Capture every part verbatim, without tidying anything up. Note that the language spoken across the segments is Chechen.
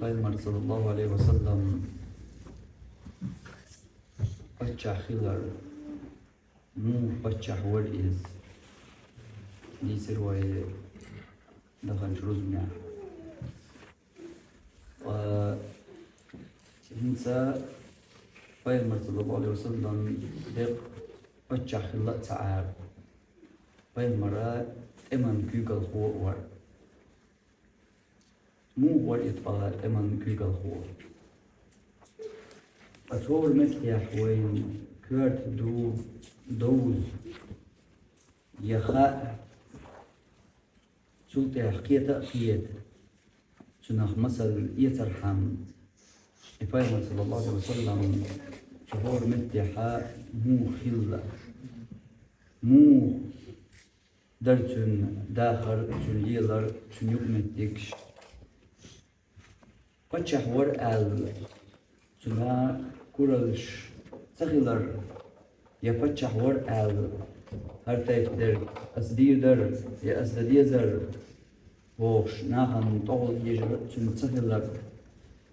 Пайхамар, саллаллаху алейхи ва саллам, паччахь хилар, муха паччахь вар иза, дийцар вай даханчу рузбанехь. Ткъа хӀинца Пайхамар, саллаллаху алейхи ва саллам, декъа паччахь хилла а ца Ӏара. Пайхамара тӀеман куьйгалхо а вара. Муха вара и ткъа тӀеман куьйгалхо? Ткъа цу хӀора меттехь вайна коьрта ду довза я хаьа, цул тӀаьхьа кхета а кхета, цунах масал эцархьама, и Пайхамар, саллаллаху алейхи ва саллам, цу хӀора меттехьа муха хилла, муха дара цуьнан дахар, цуьнан лелар, цуьнан юкъаметтигаш. Паччахь вара аьлла, цуьнан кураллаш ца хилар, я паччахь вара аьлла, хӀара тайпа дерг ас дийр дара, я ас дан дезара бохуш, нахана тӀехула хьежар цуьнан ца хилар.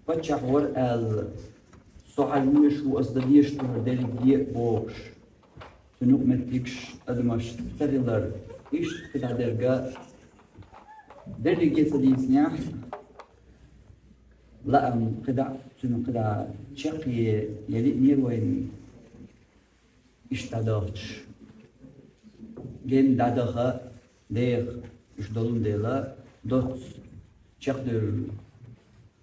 Паччахь вара аьлла, со хьан вуьйш ву, ас дан дезаш ду хӀара дерриге а бохуш, цуьнан юкъаметтигаш адамаш ца хилар, иштта кхидӀа дерг а дерриге а ца дийцинехь, лаам кхидӀа, цуьнан кхидӀа чекхъе я лиънера вайна иштта дӀадахча. Гена дӀадаха, деха уьш долун дела, доцца чекхдевр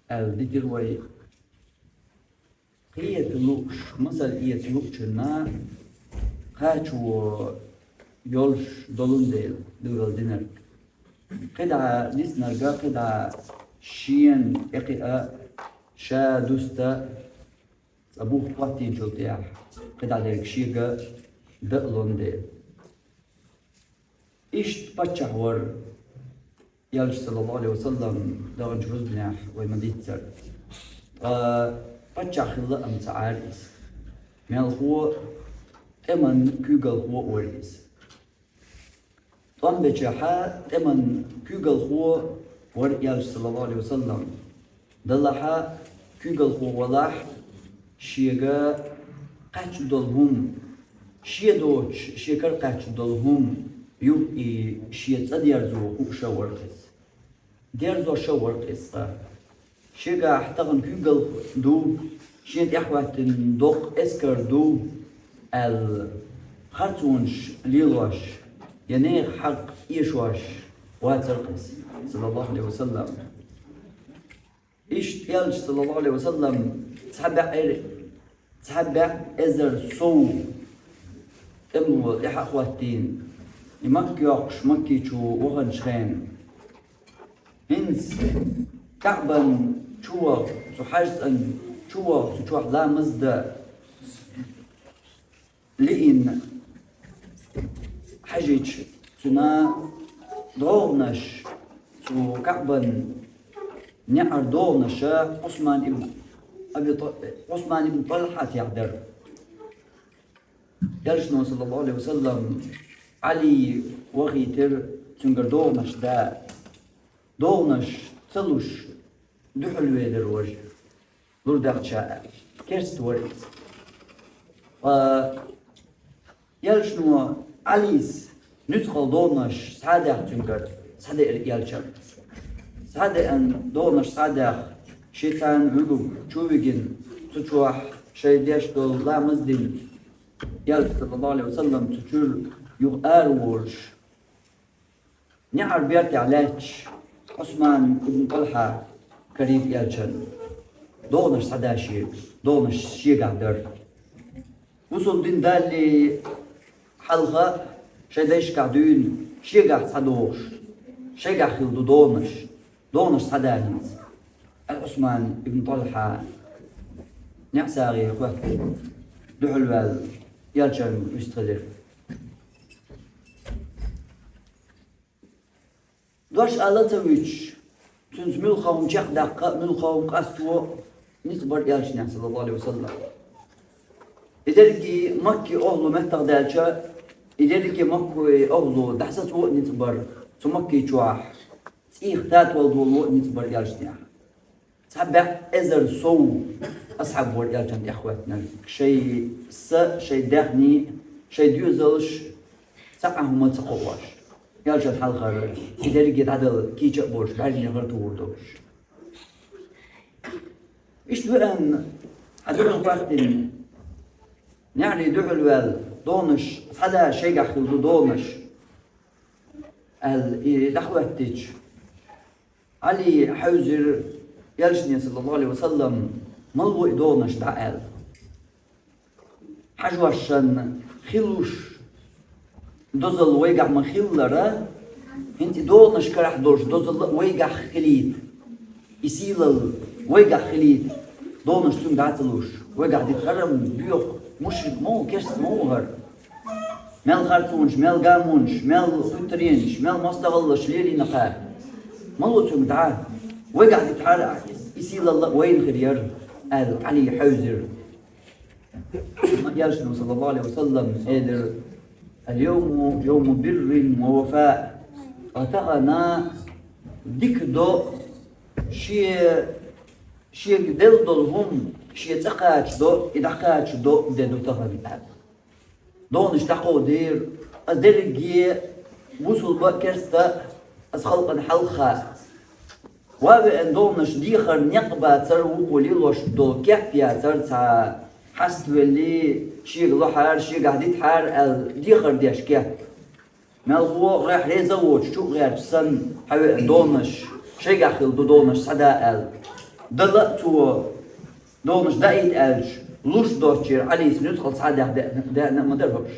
аьлла дитира вай. Кхета лууш, масал эца луучунна кхачо йолуш долун дела билггал динарг. КхидӀа дицнарга кхидӀа шена тӀекхиа, ша дуста, цкъа бух хӀоттийначул тӀехьа кхидӀа дерг шега дан а лун дела. Иштта паччахь вара, элча, саллаллаху алейхи ва саллам, даханчу рузбанехь вай ма-дийццара. Ткъа паччахь хилла а ца Ӏара иза. Мелхо, тӀеман куьйгалхо а вара иза. ТӀом бечохь тӀеман куьйгалхо вара элча, саллаллаху алейхи ва саллам. Делахь а, куьйгалхо валахь, шега кхаьчна долу хӀума, шен доцуш шен кара кхаьчна долу хӀума юха и шен цӀа дерзо хууш а вара иза. Дерзош а вара иза цкъа. Шегахь тахана куьйгалхо ду, шен тӀехӀоьттина доккха эскар ду аьлла, харцонаш лелош, я нехан хьакъ эшош вацара иза, саллаллаху алейхи ва саллам. Иштта элча, саллаллаху алейхи ва саллам, цхьа бӀе, цхьа бӀе эзар сов тӀемало тӀаьхьа а хӀоттийна, и Макка йоккхуш, Маккичу ваханчу хенахь. ХӀинца КаӀбан чу ваха, цу хьаьж-цӀан чу ваха, цу чохь ламаз дан лиъна хьаьжча, цуьнан догӀанаш, цу КаӀбан неӀар догӀанаш Ӏусман ибн Аби Тал-, Ӏусман ибн ТӀалхьатехь дара. Элчано, саллаллаху алейхи ва саллам, Ӏали вахийтира цуьнгара догӀанаш дан. ДогӀанаш ца луш дуьхьал велира важа. Лур дац ша аьлла, керста вара иза. Ткъа элчано Ӏалис нуьцкъала догӀанаш схьа а даьхна цуьнгара, схьадеара элчан. Схьадеана догӀанаш схьа а даьхна, шен царна вуьгург чу а вигина, цу чохь шайн деш долу ламаз а дина, элча, саллаллаху алейхи ва саллам, цу чуьра юха ара волуш, неӀар бертехь лаьтташ, Ӏусман ибн ТӀалхьа карийра элчан. ДогӀанаш схьадан шега, догӀанаш шегахь дара. Бусалба дин далале хьалха шайн дайшкахь дуьйна шегахь схьадогӀуш, шегахь хилла ду догӀанаш, догӀанаш схьадан хӀинца, аьлла, Ӏусман ибн ТӀалхьа неӀсагӀе хоьттина, дуьхьал ваьлла, элчан вистхилира. Дош ала ца вуьтуш, цуьнца муьлхха хӀума чекхдаккха а, муьлхха хӀума къасто а ницкъ бара элчанехь, саллаллаху алейхи ва саллам. И дерриге Макки охӀла меттахдаьлча, и дерриге Макки охӀла дӀасацо а ницкъ бара, цу Макки чохь цӀийх татол доло а ницкъ бара элчанехь. Цхьа бӀе эзар сов асхьаб вар элчан тӀехьа хӀоьттинарг. Шоай са, шоай даьхни, шоай доьзалш цхьа а хӀума ца кхоош. Элчан хьалхара и дерриге дӀадала кийча а болуш, бӀаьргех хӀара тухур долуш. Иштта веана, хьан дурна хӀоьттина, неӀарий дуьхьал ваьлла, догӀанаш, цхьа да шайгахь хилла ду догӀанаш, аьлла, и дӀахӀоьттича, Ӏали хьевзира элчане, саллаллаху Ӏалайхи ва саллам, мала ву и догӀанаш дӀа аьлла. Хьажошшан хилуш дозалла вайгахь ма-хиллара, хӀинца и догӀанаш карахь долуш дозалла а вайгахь хилийта, и сийлалла вайгахь хилийта, догӀанаш цуьнга дӀа ца луш, вайгахь дита хӀара-м боьха мушрик ма ву, керста ма ву хӀара. Мел харцонаш, мел гамонаш, мел гӀуьттаренаш, мел мостагӀаллаш лелийна кхара. Мала ву цуьнга дӀа? Вайгахь дита хӀара и сийлалла а вайна хир яра, аьлла, Ӏали хьевзира. Элчано, саллаллаху Ӏалайхи ва саллам, элира: «Ал-йовму йовму биррин ва вафа». Ткъа тахана дика до, шен, шега делла долу хӀума, шен цӀа кхача до, и дӀакхача до де ду тахана аьлла. ДогӀанаш дӀакховдийра, аса дерриге бусулба а, керста а, аса халкъана хьалха. Ван веана догӀанаш дехар некъ бацара, вукхо лелош долу кеп яцара, цхьа хьаставелли, шега лохьара, шегахь дитахьара аьлла, дехар деш кеп. Мелхо а гӀехь реза а воцуш, чу а гӀерташ санна, хьан веана догӀанаш, шайгахь хилла ду догӀанаш схьада аьлла. Дала а цо догӀанаш даийта аьлча, луш доцчуьра Ӏалис нуьцкъала схьа а даьхна, даьхна а ма дара хӀорш.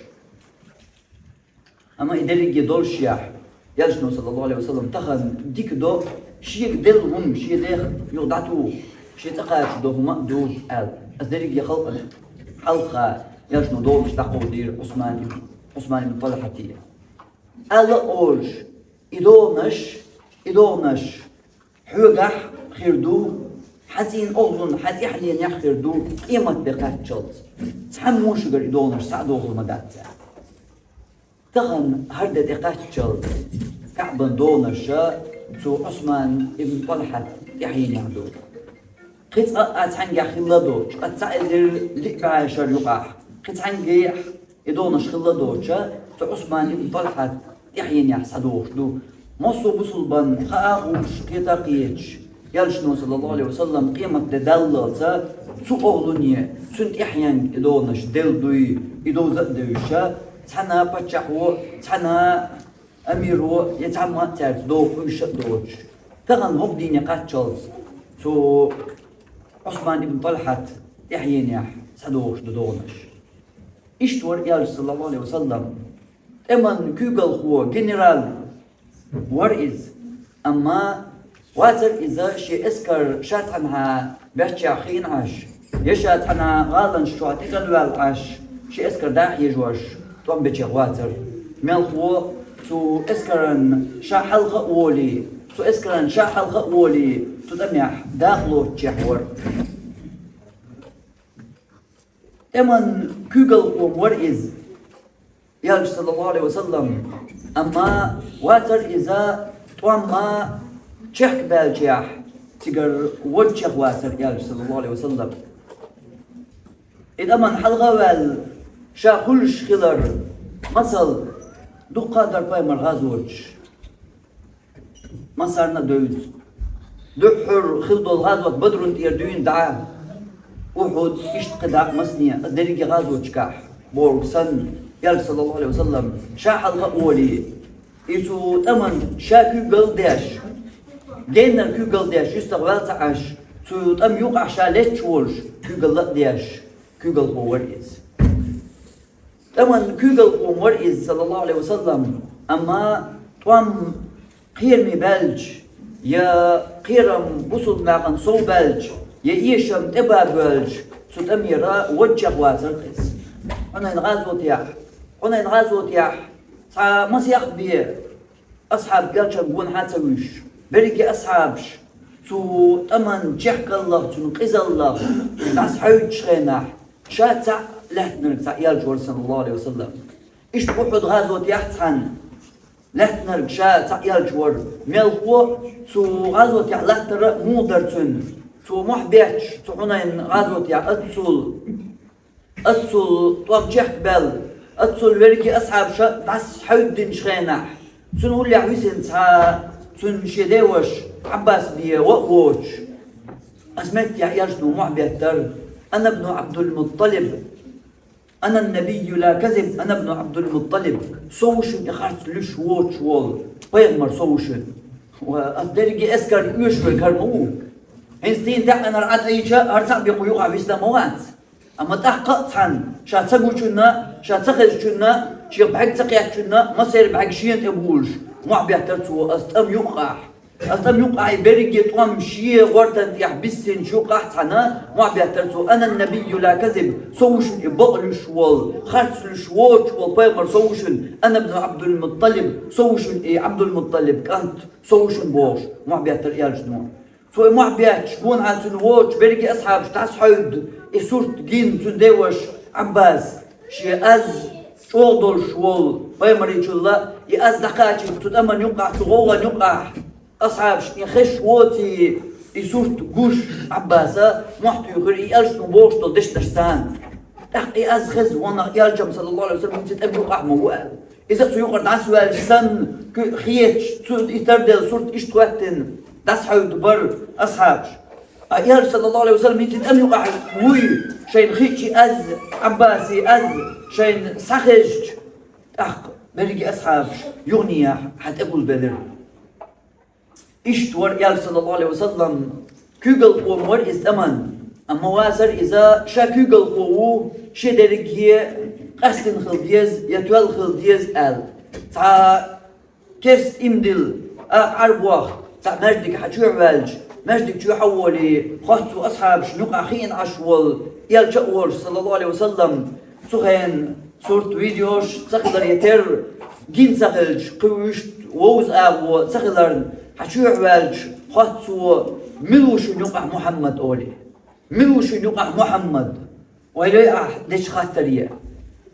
Амма и дерриге долушшехь, элчано, саллаллаху Ӏалайхи ва саллам, тахана дика до, шега делла хӀума, шен дех юха дӀатуху, шен цӀа кхача до хӀума а ду аьлла. Аса дерриге халкъана хьалха элчано догӀанаш дӀакховдийра Ӏусман ибн, Ӏусман ибн ТӀалхьате. Ала а олуш, и догӀанаш, и догӀанаш хьоьгахь хир ду, хьан цӀийнан охӀлунна, хьан тӀаьхьенехь хир ду, къематде кхаччалц. Цхьаммо шуьгара и догӀанаш схьа а дохур ма дац цара. Тахана хӀара де тӀекхаччалц КаӀбан догӀанаш цу Ӏусман ибн ТӀалхьат тӀаьхьенехь ду. Кхин цкъа а цхьаьнгахь хилла доцуш, ткъа цхьа эзар диъ бӀе шарахь юкъахь, кхин цхьаьнгахь и догӀанаш хилла доцуш, цу Ӏусман ибн ТӀалхьат тӀаьхьенехь схьадохуш ду. Массо а бусулбанна хаа а хууш, кхета а кхеташ, элчано, саллаллаху Ӏалайхи ва саллам, къематде даллалца, цу охӀлуне, цуьнан тӀаьхьенга и догӀанаш делла дуй, и довза а девзаш, цхьана паччахьо, цхьана амиро, я цхьамма а цаьрца доху хӀуьйсуш а доцуш. Тахана хӀокху дийне кхаччалц цу Ӏусман ибн ТӀалхьат тӀаьхьенехь схьадохуш ду догӀанаш. Иштта вара элча, саллаллаху Ӏалайхи ва саллам, тӀеман куьйгалхо, генерал вара иза. Амма вацара иза шен эскар ша цхьанхьа баьччехь хиъна Ӏаш, я ша цхьана гӀаланаш чохь тӀекъанваьлла Ӏаш, шен эскар дӀахьежош, тӀом бечех вацара. Мелхо цу эскаран ша хьалха а волий, цу эскаран ша хьалха а волий, цу тӀамехь дакъа лоцучех вара. ТӀеман куьйгалхо вара иза, элча, саллаллаху Ӏалайхи ва саллам, амма вацара иза тӀом ма чехкабаьллачехь, цигара водчех вацара элча, саллаллаху Ӏалайхи ва саллам. И тӀаман хьалха а ваьлла, ша хуьлуш хилар, масал, дуккха а дара пайхамар гӀазоташ. Массарна а девза. Дуьххьара хилла долу гӀазот Бадрун тӀера дуьйна дӀа, Ухьуд, иштта кхидӀа а массане а дерриге гӀазоташкахь бохург санна, элча, саллаллаху Ӏалайхи ва саллам, ша хьалха а волий, и цу тӀаман ша куьйгалла а деш, геннара куьйгалла а деш, юьстах ваьлла ца Ӏаш, цу тӀам юкъахь ша летташ волуш, куьйгалла а деш, куьйгалхо вара иза. ТӀаман куьйгалхо вара иза, саллаллаху Ӏалайхи ва саллам, амма тӀом кхераме баьлча, я кхерам бусулба нахана сов баьлча, я эшам тӀе ба боьлча, цу тӀамера водчех вацара иза. Хьунайн гӀазотехь, Хьунайн гӀазотехь цхьа масех бен асхьаб элчан гонахьа а ца вуьйш, берриге асхьабаш цу тӀаман чехкаллах, цуьнан къизаллах дӀасахьуьйтучу хенахь, ша цхьаъ лаьттинарг цхьаъ элча вара, саллаллаху Ӏалайхи ва саллам. Иштта Ухьуд гӀазотехь цхьаьна лаьттинарг ша цхьаъ элча вара. Мелхо а цу гӀазотехь латтара а муха дара цуьнан? Цо мохь бетташ, цу Хьунайн гӀазотехь, оццул, оццул тӀом чехкбаьлла, оццул верриге асхьабаша дӀасахьевдинчу хенахь, цунна уллехь висина цхьа цуьнан шен деваша Ӏаббас бен ван а воцуш, аса меттехь элчано мохь беттара: «Ана бну Ӏабдул-Мутталиб». «Ана набийю ла казиб, ана бну Ӏабдул-Мутталиб». Со ву шуна и харц луьйш воцуш волу пайхамар, со ву шуна. Ва ас дерриге эскар оьшуш верг хӀара ма ву. ХӀинца дийна даьккхинарг Ӏа тӀаийча, хӀара цхьаъ бекхо юкъахь висна ма вац. Амма тӀаккха а цхьаьна, ша ца гучунна, ша ца хезачунна, шех бӀаьрг ца кхеттачунна, массеран бӀаьрг шена тӀе бувлуш, мохь беттара цо ас тӀам юкъахь. Ас тӀам юкъахь и берриге тӀом шен гӀортан тӀехь биссинчу юкъахь цхьаьна мохь беттара цо: «Ана набийю ла казиб», со ву шуна и бакъ луьйш волу, харц луьйш воцуш волу пайхамар со ву шуна, «Ана бну Ӏабдул-Мутталиб», со ву шуна и Ӏабдул-Мутталиб кӀант, со ву шуна бохуш, мохь беттара элчано. Цо и мохь бетташ, гонахьа цуьнан воцуш берриге асхьабаш дӀасахьевдда, и сурт гина цуьнан деваша Ӏаббас, шен аз чӀогӀа долуш волу пайхамарчул а, и аз дӀакхачийта цу тӀаман юкъахь, цу гӀовгӀан юкъахь. Асхьабашна и хезаш воций, и сурт гуш Ӏаббаса, мохь туьйхира и элчано бохуш долу дешнаш царна. ТӀаккха и аз хеза, ванах, элча-м, саллаллаху Ӏалайхи ва саллам, хӀинца и тӀам юкъахь ма ву аьлла. Иза а цу юкъара дӀасаваьлча санна, ку-, хеташ, цу и тардела сурт иштта хӀоьттина, дӀасахьевдда бара асхьабаш. Ткъа элча, саллаллаху Ӏалайхи ва саллам, хӀинца и тӀам юкъахь вуй, шайна хиъча и аз, Ӏаббаси аз, шайна схьахезча, тӀаккха берриге асхьабаш юханехьа хьан тӀе гулбелира. Иштта вара элча, саллаллаху Ӏалайхи ва саллам, куьйгалхо-м вара иза тӀаман, амма вацара иза ша куьйгалхо ву, шен дерриге къаьстина хила деза я тоьлла хила деза аьлла. Цхьа керста иман дилла, а, Ӏарбойх цхьа маьждиг хьан чоьхьа ваьлча, маьждиг чоьхьа а волий, хоттуш цу асхьабашна юкъахь хиъна Ӏаш волу элча а волуш, саллаллаху Ӏалайхи ва саллам, цу хенан сурт, видеош ца хилар я терра, гина ца хилча, кхин вуьшта вовза агӀо ца хиларна, хьан чоьхьа ваьлча, хоттуш цо: «Мила ву шуна юкъахь Мухьаммад?» олий. «Мила ву шуна юкъахь Мухьаммад?» Вай лой ахь дечу хаттаре.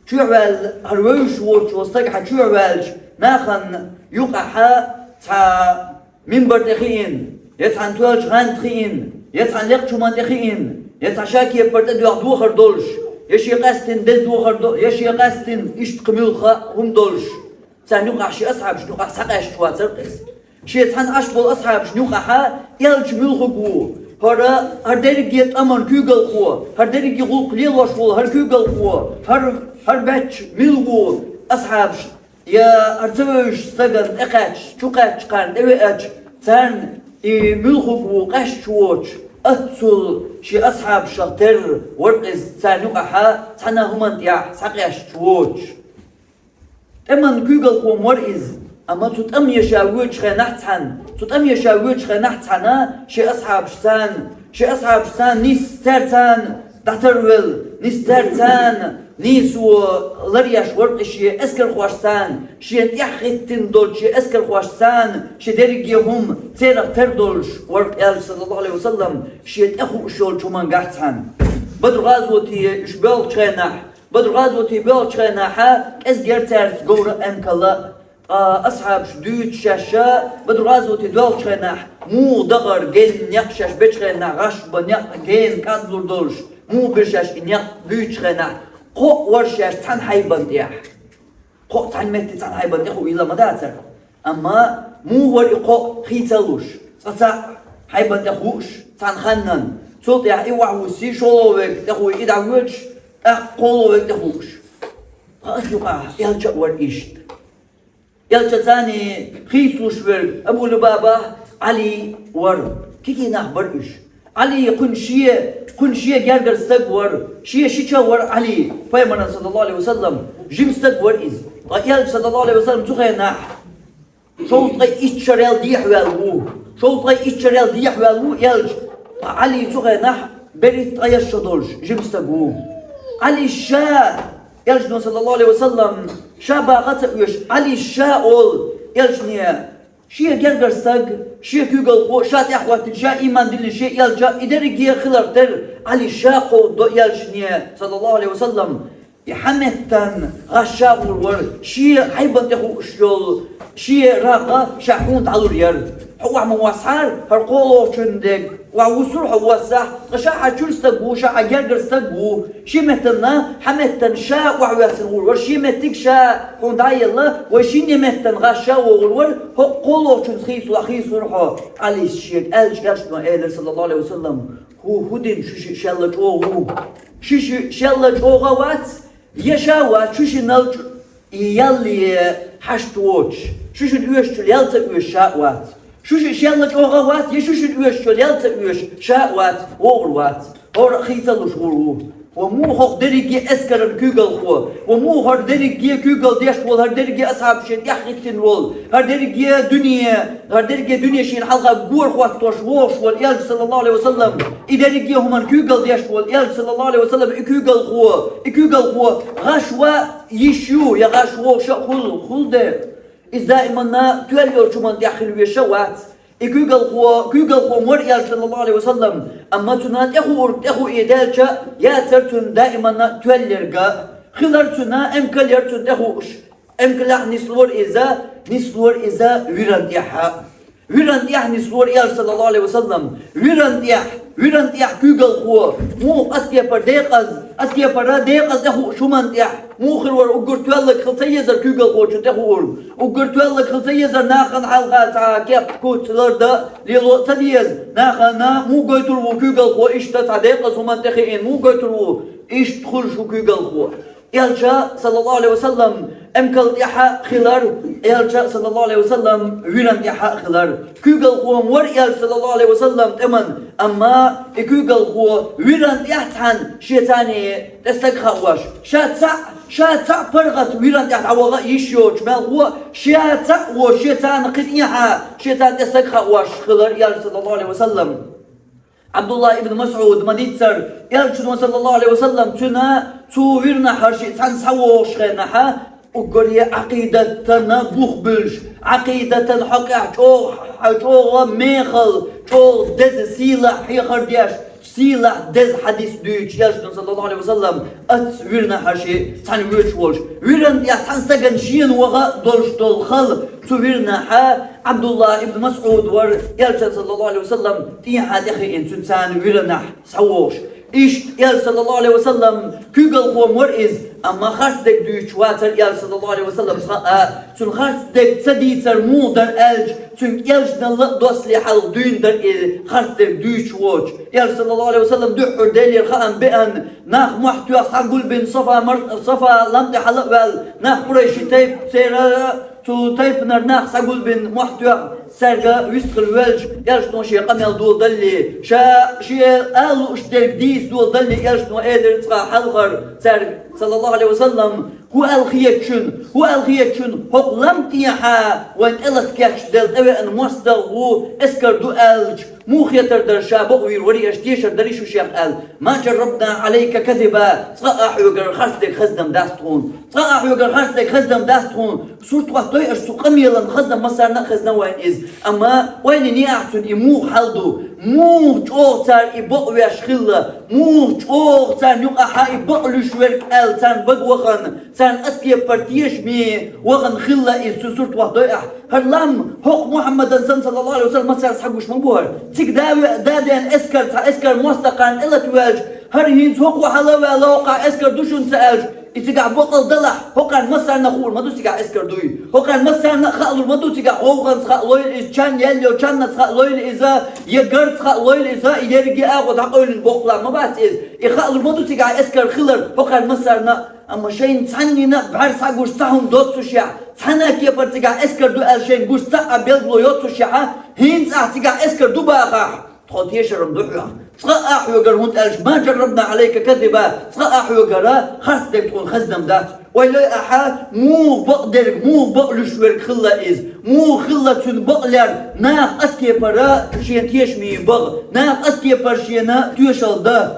Чоьхьа ваьлла, хӀара вевзаш воцуш волу стаг хьан чоьхьа ваьлча, нахана юкъахьа цхьа минбар тӀе хиъна, я цхьана тоьллачу гӀанта хиъна, я цхьана лекха чу-м тӀе хиъна, я цхьа ша кепара тӀедоьгӀна духар долуш, я шен къаьстина деза духар до-, я шен къаьстина иштта кхин муьлхха а хӀума долуш, царна юкъахь шен асхьабашна юкъахь схьакъаьсташ вацара иза. Шен цхьаьна Ӏаш болу асхьабашна юкъахьа элча муьлхарг ву? ХӀара, хӀара дерриге тӀаман куьйгалхо, хӀара дерриге гӀуллакх лелош волу хӀара куьйгалхо, хӀара, хӀара баьчча мила ву асхьабаш? Я хӀара ца вевзаш стагана тӀекхаьчча, чукхаьчча кхарна тӀевеача, царна и муьлхарг ву къаьсташ воцуш, оццул шен асхьабашах терра вара иза, царна юкъахьа цхьана а хӀуманна тӀехь схьакъаьсташ воцуш. ТӀеман куьйгалхо-м вара иза, амма цу тӀаме ша воьдучу хенахь цхьаьна, цу тӀаме ша воьдучу хенахь цхьаьна шен асхьабашца, шен асхьабашца нийсса цаьрца дӀатарвелла, нийсса цаьрца нийсо ларъеш вара и шен эскархошца, шен тӀаьхьахӀиттина долчу шен эскархошца, шен дерриге хӀума церах тера долуш вара элча, саллаллаху Ӏалайхи ва саллам, шен тӀе хууш йолчу хӀумангахь цхьаьна. Бадр-гӀазоте уьш боьлхучу хенахь, Бадр-гӀазоте боьлхучу хенахьа кӀезиг яра цаьрца говра а, эмкал а. Ткъа асхьабаш дуьйцу шаьш, Бадр-гӀазоте доьлхучу хенахь муха дахара гена некъ, шаьш бечу хенахь гӀаш бан некъ гена кӀадлур долуш, муха бира шаьш и некъ буьйцучу хенахь, кхоъ вара шаьш цхьана хьайбан тӀехь. Кхоъ цхьана метте цхьана хьайбан тӀе хуийла ма дацара. Амма муха вара и кхоъ хийцалуш, цкъа цхьаъ хьайбан тӀе хууш цхьана ханнан, цул тӀаьхьа и охьавуссий, шолгӀа верг тӀе хуий и дӀавоьдуш, тӀаккха кхоалгӀа верг тӀе хууш. Ткъа аса юкъахь элча а вара иштта. Элча царна хийцалуш верг Абу Лубаба, Ӏали вара. Кегий нах бара уьш. Ӏали кхуьнан шен, кхуьнан шен гергара стаг вара, шен шича вара Ӏали, пайхамаран, саллаллаху Ӏалайхи ва саллам, жима стаг вара иза. Ткъа элча, саллаллаху Ӏалайхи ва саллам, цу хенахь шовзткъе итт шарел дехьаваьлла ву. Шовзткъе итт шарел дехьаваьлла ву элча. Ткъа Ӏали цу хенахь берхӀитта ткъаесна шо долуш жима стаг ву. Ӏали ша, элчано, саллаллаху Ӏалайхи ва саллам, ша баха ца оьшу, Ӏали ша олу элчане. Шен гергара стаг, шен куьйгалхо, ша тӀаьхьахӀоттийна, ша ийман диллина, шен элча, и дерриге хиларх терра, Ӏали ша кховдадо элчане, саллаллаху Ӏалайхи ва саллам. И хьан меттан гӀаш ша гӀур вара, шен хьайбан тӀе хууш йолу, шен рагӀ ша хьуна дӀалур яра. Хьо охьа ма воссахьара, хӀара кхоалгӀачун дег, охьа вуссур хьо воссахь, ткъа ша хьа чуьра стаг ву, ша хьа гергара стаг ву, шен меттана, хьа меттана ша охьавоьссина гӀур вар, шен меттиг ша хьуна дӀаелла, вай шинне меттана гӀаш ша вогӀур вар, хӀокху кхоалгӀачунца хийцалахь хийцалур хьо, Ӏалис шега аьлча, Элчано элира, саллаллаху Ӏалайхи ва саллам, хӀу, хӀу дина шу ши шелла чӀогӀа ву? Ши ши шелла чӀогӀа вац, я ша вац, шу шиннал чӀ-, и ял е хьашт воцуш, шу шина оьшучул ял ца оьшуш ша а вац. Шу ши шелла чӀогӀа вац, я шу шина оьшучул ял ца оьшуш ша а вац, вогӀур вац. ХӀора а хийцалуш гӀур ву. Ва муха хӀокху дерриге эскаран куьйгалхо, ва муха хӀара дерриге куьйгалла деш волу, хӀара дерриге асхьаб шен тӀехь хӀиттина волу, хӀара дерриге дуьне, хӀара дерриге дуьне шена хьалха гора хӀоттош вогӀуш волу Элча, саллаллаху Ӏалайхи ва саллам, и дерриге хӀуманна куьйгалла деш волу Элча, саллаллаху Ӏалайхи ва саллам, и куьйгалхо, и куьйгалхо гӀаш ван йиш ю, я гӀаш вогӀуш а хуьлу, хуьлу дера. Иза даиманна тоьлла йолчу хӀуманна тӀехь хила везаш а вац. И куьйгалхо, куьйгалхо вара Элча, саллаллаху Ӏалайхи ва саллам, амма цунна тӀехуург тӀехуий даьлча, яцара цунна даиманна тоьлларг а, хилар цунна, эмкал яра цунна тӀехууш. Эмкалехь нислора иза, нислора иза виран тӀехь. Виран тӀехь нислора Элча, саллаллаху Ӏалайхи ва саллам. Виран тӀехь, виран тӀехь куьйгалхо. Муха ас кепара декъаза, ас кепара декъаза тӀехууш хӀуманна тӀехь. Муха хир вара уггар тоьлларг хила ца езара куьйгалхочун тӀехуург? Уггар тоьлларг хила ца езара нахана хьалха цхьа кеп куц лардан лело а ца деза? Нахана муха гойтур ву куьйгалхо иштта цхьа декъаза хӀуманна тӀехиъна? Муха гойтур ву иштта хуьлуш ву куьйгалхо? Элча, саллаллаху Ӏалайхи ва саллам, эмкал тӀехь а хилар, Элча, саллаллаху Ӏалайхи ва саллам, виран тӀехь а хилар. Куьйгалхо вара Элча, саллаллаху Ӏалайхи ва саллам, тӀеман, амма и куьйгалхо виран тӀехь цхьаьна шен царна тӀе стаг хаош, ша цхьаъ, ша цхьаъ паргӀат виран тӀехь дӀаваха а йиш йоцуш мелхо а, ша цхьаъ волуш, шен царна кхин тӀехьа, шен царна тӀе стаг хаош хилар Элча, саллаллаху Ӏалайхи ва саллам. Ӏабдулла ибн МасӀуд ма-дийццара, Элчано, саллаллаху Ӏалайхи ва саллам, цуьнан цу вирнахьара шиъ цхьаьна схьавогӀуш хенахьа, уггаре Ӏакъидатана бух буьллуш, Ӏакъидатан хьокъехь чӀогӀа, чӀогӀа мехала, чӀогӀа деза сийлахь хьехар деш, сийлахь деза хьадис дуьйцуш Элчано, саллаллаху Ӏалайхи ва саллам, оцу вирнахьара шиъ цхьаьна воьдуш волуш. Виран тӀехь цхьана стагана шена ваха а долуш долу хала, цу вирнахьа Ӏабдулла ибн МасӀуд вара, Элчан, саллаллаху Ӏалайхи ва саллам, тӀехьа тӀехиъна цуьнан царна вирнахь схьавогӀуш. Иштта Элча, саллаллаху Ӏалайхи ва саллам, куьйгалхо вара иза, амма харц дерг дуьйцуш вацара Элча, саллаллаху Ӏалайхи ва саллам, цкъа а. Цуьнан харц дерг ца дийцар муха дара аьлча, цуьнга Элчанал а доссале хьалха дуьйна дара и харц дерг дуьйцуш воцуш. Элча, саллаллаху Ӏалайхи ва саллам, дуьххьара Делера хаам беана, нах мохь тоьхна схьагулбина Сафа мар-, Сафа лам тӀе хьала а ваьлла, нах къурайши тайпа церан Цу тайпанара нах схьагулбина мохь тоьхна, цаьрга вистхила воьлча, Элчано шен къамел доладалле, ша шен ала лууш дерг дийца доладалле, Элчано элира цкъа хьалхара цаьрга, саллаллаху Ӏалайхи ва саллам, хӀун аьлла хета шуна, хӀун аьлла хета шуна, хӀокху лам тӀехьа вайн тӀелата кечделла тӀевеана мостагӀ ву, эскар ду аьлча, муха хетар дара ша бакъвийр варий аша, тешар дарий шу шех аьлла. Ма джаррабна Ӏалайка казиба, цкъа а хьоьгара харцдерг хазна дац тхуна. Цкъа а хьоьгара харцдерг хазна дац тхуна. Сурт хӀоттадой аша цу къамелан хазна, массарна а хазна вайн иза. Амма ойла йиний ахь цуьнан и муха хьал ду? Муха чӀогӀа цара и бакъвеш хилла? Муха чӀогӀа царна юкъахьа и бакълуьйш верг аьлла царна бага вахана? Царна ас кепара тешаме вахана хилла иза, цуьнан сурт хӀоттадой ахь? ХӀара лам хӀокху Мухьаммадан санна, саллаллаху Ӏалайхи ва саллам, массара схьагуш ма бу хӀара. Цига да ве-, да деана эскар, цхьа эскар мостагӀ кхарна тӀелата воьлча, хӀара хӀинца хӀокхо хьала а ваьлла, хӀокхахь эскар ду шуна ца аьлча, и цигахь бакъал далахь, хӀокхарна массарна а хуур ма ду цигахь эскар дуй. ХӀокхарна массарна а хаалур ма ду цигахь гӀовгӀанца хаалойла иза, чан яьлла йолу чаннаца хаалойла иза, я гарца хаалойла иза, и ерриге а агӀо дӀакъевлина боккха лам ма бац иза. И хаалур ма ду цигахь эскар хилар хӀокхарна массарна а. Амма шайна цхьаннина а бӀаьрса схьагуш цхьа хӀума доццушехь, цхьана а кепара цигахь эскар ду аьлла шайна гуш цхьа а билгало йоццушехь, хӀинца ахь цигахь эскар ду бахахь, тхо тешар-м ду хьох. Цкъа а хьоьгара, хӀунда аьлча ма джаррабна Ӏалайка казиба, цкъа а хьоьгара харцдерг тхуна хазна дац. Ойла йой ахьа, муха бакъдерг, муха бакълуьйш верг хилла иза? Муха хилла цуьнан бакълер, нах ас кепара шена тешаме баха, нах ас кепара шена тоьшалла дан?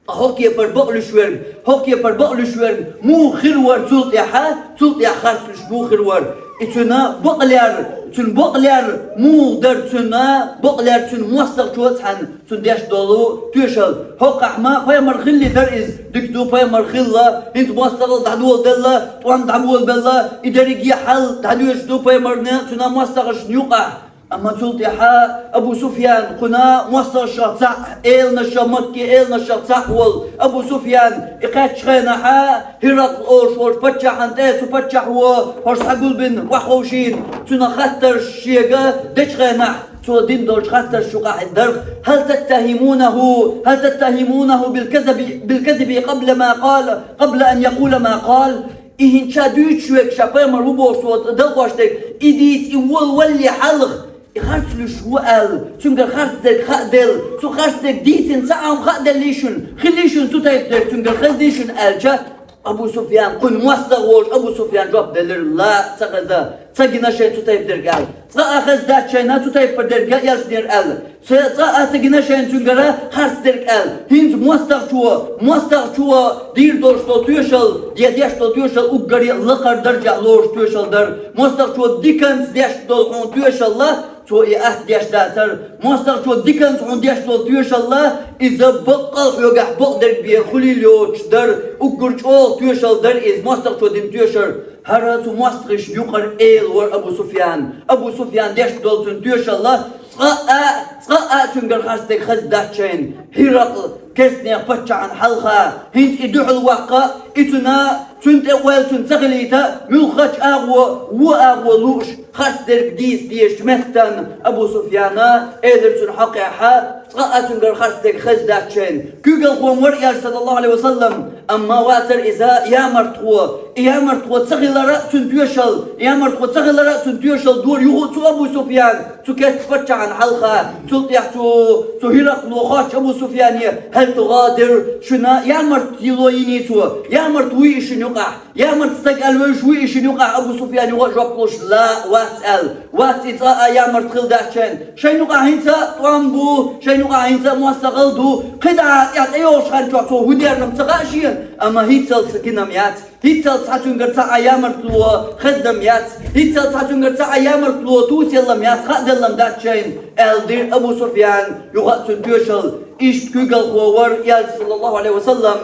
ХӀокху кепара бакълуьйш верг, хӀокху кепара бакълуьйш верг муха хир вара цул тӀаьхьа, цул тӀаьхьа харцлуьйш муха хир вара? И цуьнан бакълер, цуьнан бакълер муха дара, цуьнан бакълер цуьнан мостагӀчо а цхьаьна цунна деш долу тоьшалла? ХӀокхахь ма пайхамар хилли дара иза, дика ду пайхамар хилла, хӀинца мостагӀалла дӀадоладелла, тӀом дӀаболабелла, и дерриге хьал дӀадоьжуш ду пайхамарна, цуьнан мостагӀашна юкъахь. Амма цул тӀехьа Абу Суфьян, кхуьнан мостагӀашах цхьаъ, эланашах, Маккан эланашах цхьаъ волу Абу Суфьян, и кхаьччачу хенахьа Хьиракъл олуш волчу паччахьан тӀе, цу паччахьо хӀорш схьагулбина охьаховшийна, цунах хаттарш шега дечу хенахь, цо дина долчу хаттарш юкъахь и дара: «هل تتهمونه، هل تتهمونه بالكذب، بالكذب قبل ما قال، قبل أن يقول ما قال؟» И хӀинца дуьйцуш верг, ша пайхамар ву бохуш цо далкъош дерг, и дийца, и волавалале хьалха, и харц луьйш ву аьлла, цуьнгара харц дерг хааделла, цу харц дерг дийцина цхьа а хӀума хааделлий шуна, хиллий шуна цу тайпа дерг, цуьнгара хездий шуна аьлча, Абу Суфьян, кхуьнан мостагӀа волчу Абу Суфьян жоп делира: «Ла, ца хеза, ца гина шайна цу тайпа дерг аьлла. Цкъа а хезна дац шайна цу тайпа дерг элчанера аьлла. Ца, цкъа а ца гина шайна цуьнгара харц дерг аьлла. ХӀинца мостагӀчо, мостагӀчо дийр долуш долу тоьшалла, я деш долу тоьшалла уггаре а лакхара даржехь лоруш тоьшалла дара. МостагӀчо диканца деш долу хьуна тоьшалла, цо и атта деш дацара. МостагӀчо диканца хьуна деш долу тоьшалла, иза баккъал а хьоьгахь бакъдерг бен хуьлийла йоцуш дара, уггар чӀогӀа тоьшалла дара иза, мостагӀчо дина тоьшалла». ХӀара цу мостагӀашна юкъара эла вара Абу Суфьян. Абу Суфьян деш долу цуьнан тоьшалла, цкъа а, цкъа а цуьнгара харц дерг хезна дац шайна. Хьиракъл керстанех паччахьна хьалха, хӀинца и дуьхьал ваккха, и цуьнан, цуьнан тӀе ойла цуьнан ца хилийта, муьлххачу агӀо, вон агӀо лууш, харц дерг дийца дезачу меттана Абу Суфьяна элира цуьнан хьокъехьа, цкъа а цуьнгара харц дерг хезна дац шайна. Куьйгалхо вара элча, саллаллаху Ӏалайхи ва саллам, амма вацара иза ямартхо. И ямартхо ца хилар а цуьнан тоьшалла, ямартхо ца хилар а цуьнан тоьшалла дора юха а цу Абу Суфьян, цу керста паччахьна хьалха, цул тӀаьхьа цу, цу Хьиракъло хоттуш Абу Суфьяне: «هل تغادر؟ Шуна ямартло йиний цо? Ямарт вуй и шуна юкъахь? Ямарт стаг аьлла вевзаш вуй и шуна юкъахь?» Абу Суфьян юха а жоп луш: «Ла, вац», – аьлла. «Вац, и цкъа а ямарт хила дац шайна. Шайна юкъахь хӀинца а тӀом бу, шайна юкъахь хӀинца а мостагӀалла ду. КхидӀа тӀехь тӀейогӀуш хан чохь цо хӀун дернам ца хаьа шена, амма хӀинццалц гинам яц. ХӀинццалц цхьа цуьнгара цхьа а ямартло хездам яц. ХӀинццалц цхьа цуьнгара цхьа а ямартло тусаяллам яц, хааделлам дац шайна», – аьлла дира Абу Суфьян юха а цуьнан тоьшалла. Иштта куьйгалхо вара элча, саллаллаху Ӏалайхи ва саллам.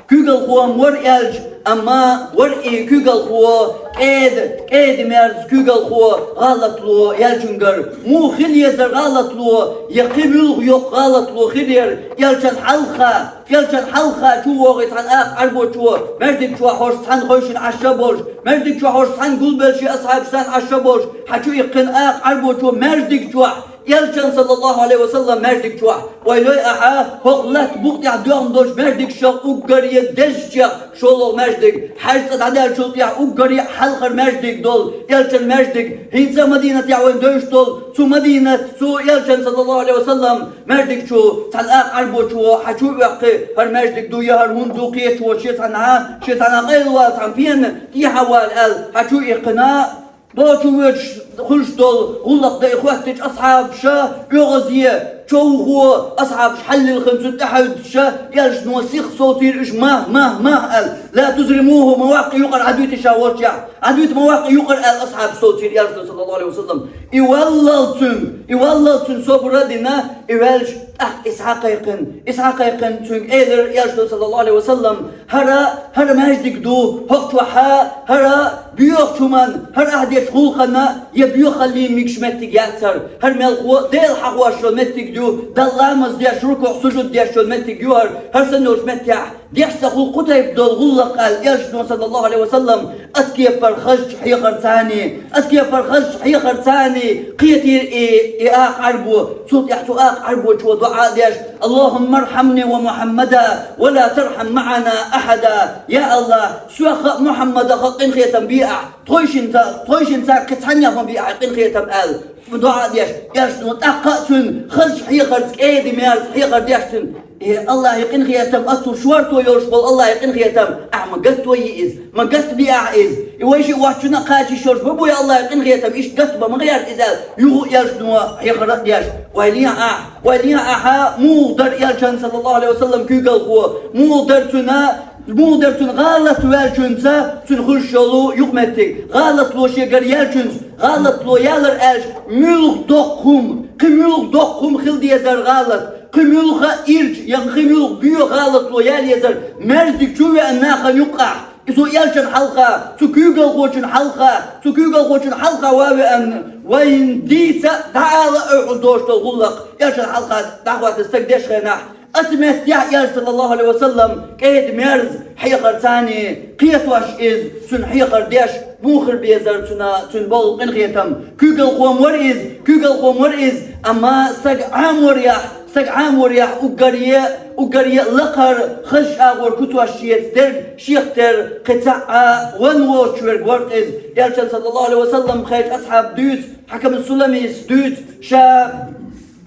Куьйгалхо-м вара элча, амма вара и куьйгалхо кӀеда, кӀеда-мерза куьйгалхо гӀалатло яьллачуьнгара. Муха хила езара гӀалатло, я кхин муьлха йоккха гӀалатло хир яра элчан хьалха, элчан хьалха чу вогӀий цхьана акха Ӏарбочо, маьждиг чохь хӀорш цхьаьна хевшина Ӏаш а болуш, маьждиг чохь хӀорш цхьаьна гулбелла шен асхьабаш санна Ӏаш а болуш, хьан чу иккхина акха Ӏарбочо маьждиг чохь, элчан, саллаллаху Ӏалайхи ва саллам, маьждиг чохь. Ойла йой ахьа, хӀокху латта букъа тӀехь доьгӀна долчу маьждигашах уггаре дезачех шолгӀа маьждиг, хьаьжцӀа дӀадаьллачул тӀехь уггаре хьалхара маьждиг долу, элчан маьждиг, хӀинца а Мадинатехь вайна девзаш долу, цу Мадинат, цу элчан, саллаллаху Ӏалайхи ва саллам, маьждиг чу цхьана акха Ӏарбочо хьан чу а оьккхи, хӀара маьждиг ду, я хӀара хӀунда ду, кхечо шен цхьанхьа, шен цхьанхьа къайлавала цхьана пена тӀехьа вала аьлла, хьан чу а иккхина, Дочу воьдуш хуьлуш долу гӀуллакх дан и хӀоьттича асхьабаша, оьгӀазе, човхо, асхьабаш хьаллилхина цунна тӀехьуьйтуша, элчано сиха совцийра уьш: «Мах, мах, мах», – аьлла. «Ла тузримуху», ма ваккха юкъара, Ӏадуьйту ша волчехь. Ӏадуьйту, ма ваккха юкъара аьлла, асхьабаш совцийра элчано, саллаллаху Ӏалайхи ва саллам. И валлал цуьнга, и валлал цуьнга собар а дина, и ваьлча, тӀаккха иза схьакхайкхина, иза схьакхайкхина цуьнга элира элчано, саллаллаху Ӏалайхи ва саллам: «ХӀара, хӀара маьждиг ду, хӀокху чохь, хӀара боьхачу хӀуманна, хӀара ахь дечу гӀуллакхана я боьхаллин мегаш меттиг яцара. ХӀара мелхо Дела хьахош йолу меттиг ю, Далла ламаз деш, рукуӀ, сужуд деш йолу меттиг ю хӀара, хӀара санна йолчу меттехь деш ца хуьлу кху тайпа долу гӀуллакх», – аьлла, элчано, саллаллаху Ӏалайхи ва саллам, ас кепара хазачу хьехарцаний, ас кепара хазачу хьехарцаний кхетийра и, и акха Ӏарбо, цул тӀаьхьа цу акха Ӏарбочо доӀа а деш: «Аллахумма архьамни ва Мухьаммада, ва ла тархьам маӀана ахьада». Я АллахӀ, соьх а, Мухьаммадах а къинхетам бе ахь, тхойшинца, тхойшинца кхин цхьаннех ма бе ахь къинхетам аьлла, доӀа а деш, элчано тӀаккха а цуьнан хазачу хьехарца, кӀеда-мерза хьехар деш цуьнан: «Э, АллахӀан къинхетам, оццул шорто йолуш болу АллахӀан къинхетам, ахь ма гатто йи иза, ма гатта бе ахь иза. И вайшиъ воцчунна а кхача йиш йолуш ма бу и АллахӀан къинхетам, иштта гатта бан ма гӀерта иза», – аьлла, юха а элчано хьехар а деш. Ойла е ахь, ойла е ахьа, муха дара элчан, саллаллаху Ӏалайхи ва саллам, куьйгалхо, муха дара цуьнан, муха дара цуьнан гӀалат ваьллачуьнца цуьнан хуьлуш йолу юкъаметтиг, гӀалатло шегара яьллачуьнца, гӀалатло ялар аьлча, муьлха доккха хӀума, кхин муьлха доккха хӀума хила дезара гӀалат, кхин муьлха ирча я кхин муьлха боьха гӀалатло яла езара, маьждиг чу веана нахана юккъахь, Цу элчан хьалха, цу куьйгалхочун хьалха, цу куьйгалхочун хьалха ван веана, вайна дийца дӀаала оьхьуз дош долу гӀуллакх, элчан хьалха дӀахӀотта стаг деш хенахь, оцу меттехь элча, саллаллаху Ӏалайхи ва саллам, кӀеда-мерза хьехар царний кхетош иза, цуьнан хьехар деш, муха хир безара цуьнан, цуьнан болу къинхетам, куьйгалхо ма вара иза, куьйгалхо ма вара иза, амма стаг Ӏаморехь, стаг Ӏаморехь уггаре, уггаре лакхара хазачу агӀор куьцаш шеца дерг, шех тера кхин цхьа а ван воцуш верг вара иза. Элчан, саллаллаху Ӏалайхи ва саллам, кхечу асхьаб дуьйцу, Хьакам Суламис дуьйцу, ша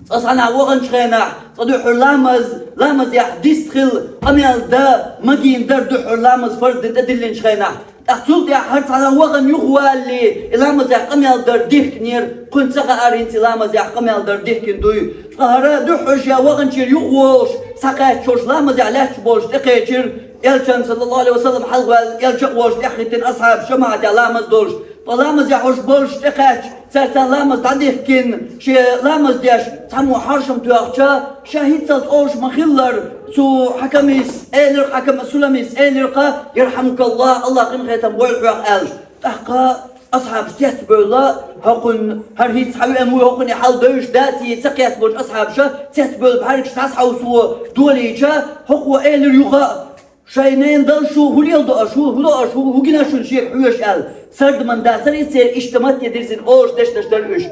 цкъа схьанахь ваханчу хенахь, цкъа дуьххьара ламаз, ламазехь дистхила къамел дан магийна дара дуьххьара ламаз фарз дина тӀедиллинчу хенахь. ТӀаккха цул тӀаьхьа хӀара цхьана вахана юхавалале, и ламазехь къамел дар дихкинера, кхунна ца хаьара хӀинца и ламазехь къамел дар дихкина дуй. Ткъа хӀара дуьххьара ша ваханчуьра юхаволуш, схьакхаьчча ламазехь лаьтташ болуш тӀекхечира, элчан, саллаллаху Ӏалайхи ва саллам, хьалхаваьлла, элча а волуш тӀаьхьахӀиттина асхьабаш жамаӀатехь ламаз долуш. Ткъа ламазехь уьш болуш тӀекхаьчча, цара царна ламаз дӀадихкина, шен ламаз деш, цхьаммо хьаршам тоьхча, ша хӀинццалц олуш ма-хиллара, цу Хьакамис элира, Хьакам Суламис элира-кха: «ЯрхьамукаллахӀ, АллахӀ къинхетам бойла хьох», – аьлла. ТӀаккха асхьабаш цецбевлла, хӀокхунна хӀара хӀинца схьавеана вуй, хӀокхунна и хьал девзаш дац, и ца кхетта болчу асхьабаша цецбевлла, бӀаьргаш дӀасахьовсо долийча, хӀокхо элира юха а: «Шайн ненан далла шу, хӀун леладо аша, хӀун, хӀун до аша, хӀун, хӀун гина шуна шега хьоьжуш?» – аьлла. Сардаман дацара иза церан, иштта матте дирзина олуш дешнаш дара уьш.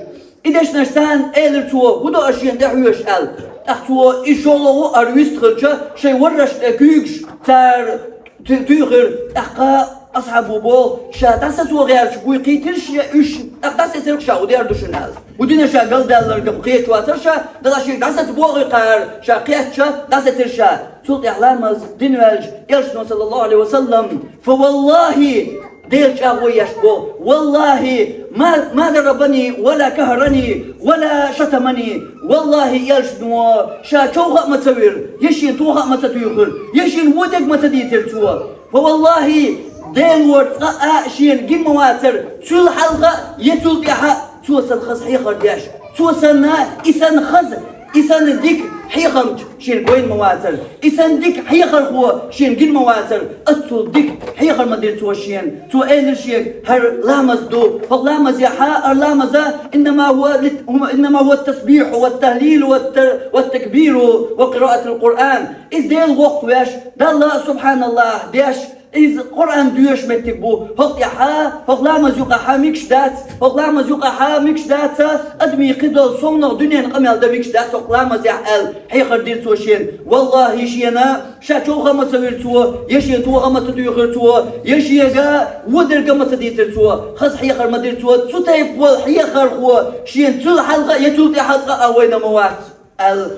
И дешнаш царна элира цо: «ХӀун до аша шена тӀехьоьжуш?» – аьлла. ТӀаккха цо и шолгӀа а ара вистхилча, шайн варраш тӀе куьйгаш цара ту-, туьйхира. ТӀаккха асхьабо боху: «Ша дӀасацо гӀерташ буй кхийтира шен уьш, тӀаккха дӀасецира ша, хӀун дер ду шуна?» – аьлла. ХӀун дина ша галдаьлларг кхеташ вацара ша, дала шега дӀасаца бохуьйту кхара, ша кхетча дӀасецира ша. Цул тӀаьхьа ламаз дина ваьлча, элчано, саллаллаху Ӏалайхи ва саллам: «Фа валлахи», Делан чӀагӀо еш боху: «Валлахи, ма, ма дарабани, ва ла кахарани, ва ла шатамани». Валлахи, элчано ша човха а ма ца вира, я шена тоха а ма ца туьйхира, я шена вон дерг ма ца дийцира цо. Фа валлахи, Делора цкъа а шена гина ма вацара, цул хьалха а, я цул тӀаьхьа а, цо санна хаза хьехар деш. Цо санна, и санна хаза, и санна дика хьехамча шена гойна ма вацара. И санна дика хьехархо шена гина ма вацара. Оццул дика хьехар ма дира цо шена. Цо элира шега: «ХӀара ламаз ду. ХӀокху ламазехьа, хӀара ламаза, иннама хӀуа лит-, хӀума, иннама хӀуа тасбихьу, ва тахлилу, ва та-, ва такбиру, ва къираатул Къуръан». Иза Дела воккхавеш, Далла субхьаналлахӀ деш, иза Къуръан доьшуш меттиг бу. ХӀокху тӀехьа, хӀокху ламаз юкъахьа мегаш дац, хӀокху ламаз юкъахьа мегаш дац, адамийн кхидолу совнах дуьненан къамел дан мегаш дац хӀокху ламазехь аьлла, хьехар дира цо шена. Валлахи, шена ша човха а ма ца вира цо, я шена тоха а ма ца туьйхира цо, я шега вон дерг а ма ца дийцира цо, хаза хьехар ма дира цо. Цу тайпа волу хьехархо шена цул хьалха а, я цул тӀаьхьа а цкъа а вайна ма вац. Аьлла,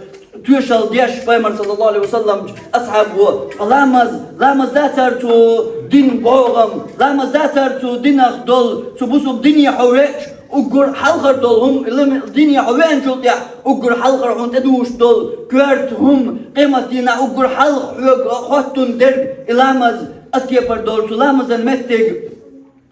тоьшалла деш Пайхамар, саллаллаху Ӏалайхи ва саллам, асхьабо: «Ламаз, ламаз дацара цу динан бӀогӀам, ламаз дацара цу динах долу, цу бусулба дине хьо веача, уггар хьалхар долу хӀума, лам-, дине хьо веанчул тӀаьхьа уггар хьалхар хьуна тӀедуьйш долу коьрта хӀума, къематдийнахь уггар хьалха хьоьга хоттун дерг и ламаз, аса кепара долу цу ламазан меттиг».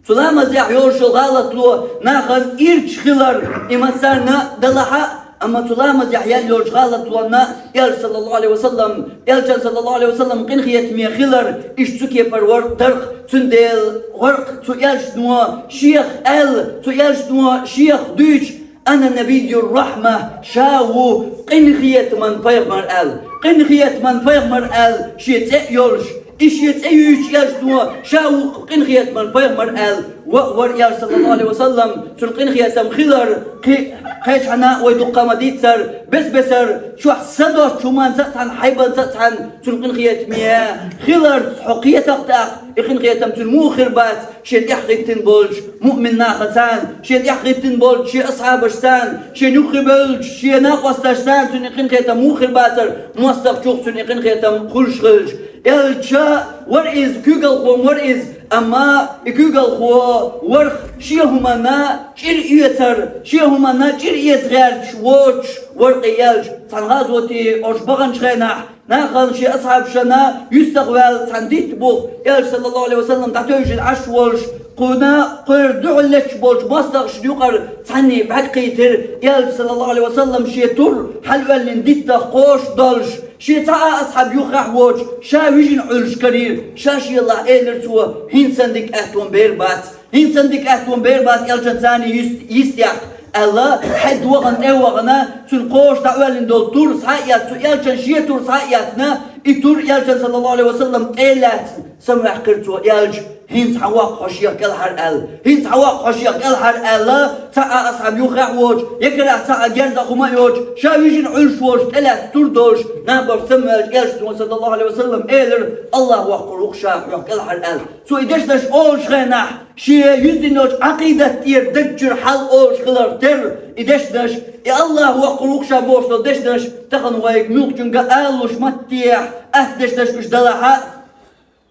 Цу ламазехь йолуш йолу гӀалатло нахана ирча хилар, и массарна а далахьа а, амма цу ламазехь яьлла йолчу гӀалатлонна Элча, саллаллаху Ӏалайхи ва саллам, Элчан, саллаллаху Ӏалайхи ва саллам, къинхетаме хилар, иштта цу кепара вара-кх дарх, цундела вара-кх цу Элчано шех аьлла, цу Элчано шех дуьйцу: «Ана набийюр рахьма», ша ву къинхетаман пайхамар аьлла. Къинхетаман пайхамар аьлла, шен цӀе а йолуш, и шен цӀе юьйцуш Элчано ша ву къинхетаман пайхамар аьлла, ва-, вара Элча, саллаллаху Ӏалайхи ва саллам, цуьнан къинхетам хилар, кхи-, кхечхьана вай дуккха ма дийццара, бес-бесара, чохь са доцчу хӀуманца а цхьаьна, хьайбанца а цхьаьна цуьнан къинхетаме хиларца хьо кхетахь тӀаккха, и къинхетам цуьнан муха хир бац, шен тӀаьхьахӀиттина болчу муъмин нахаца, шен тӀаьхьахӀиттина болчу шен асхьабашца, шен юххе бевллачу шен накъосташца цуьнан и къинхетам муха хир бацара, мостагӀчух цуьнан и къинхетам хуьлуш хилча. Элча вара иза, куьйгалхо вара иза, амма и куьйгалхо вара-кх шен хӀуманна чӀир эцар, шен хӀуманна чӀир эца гӀерташ воцуш вара-кх и Элча. Цхьана гӀазоте олуш баханчу хенахь, нахана шен асхьабашна юьстах ваьлла цхьана дитта буха Элча, саллаллаху Ӏалайхи ва саллам, дӀатевжина Ӏаш волуш, кхуна кхуьра дуьхьал летташ болчу мостагӀашна юкъара цхьанне бӀаьрг кхийтира Элча, саллаллаху Ӏалайхи ва саллам, шен тур хьалаоьллина диттах кхоша долуш, Шен цхьа а асхьаб юххехь воцуш, ша вижина Ӏуьллуш карийра, ша шелахь элира цо: «ХӀинца санна дика аьттон бер бац, хӀинца санна дика аьттон бер бац», элчан царний йист-, йистехь аьлла, хьаьдда вахана, тӀе а вахана, цуьнан кхоша дӀаоьллина долу тур схьа а эцна, цу элчан шен тур схьа а эцна, и тур элчан, саллаллаху алейхи ва саллам, тӀе а лаьцна, самаваьккхира цо, элча: «ХӀинца хьан воккху хьо шех кӀелхьара», аьлла. «ХӀинца хьан воккху хьо шех кӀелхьара», аьлла, цхьа а асхьаб юххехь воцуш, я карахь цхьа а герзах хӀума а йоцуш, ша вижина Ӏуьллуш волуш, тӀелаьцна тур долуш, набахтуш самаваьлча, элчано, саллаллаху алейхи ва саллам, элира: «Аллах воккхур ву-кх ша хьох кӀелхьара», аьлла. Цо и дешнаш олуш хенахь, шен юьззина йолчу Ӏакъидат тӀера даг чуьра хьал олуш хилар терра и дешнаш, и «Аллах воккхур ву-кх ша» бохуш долу дешнаш тахана вайга муьлххачуьнга а алалуш маттехь, атта дешнаш уьш далахь а,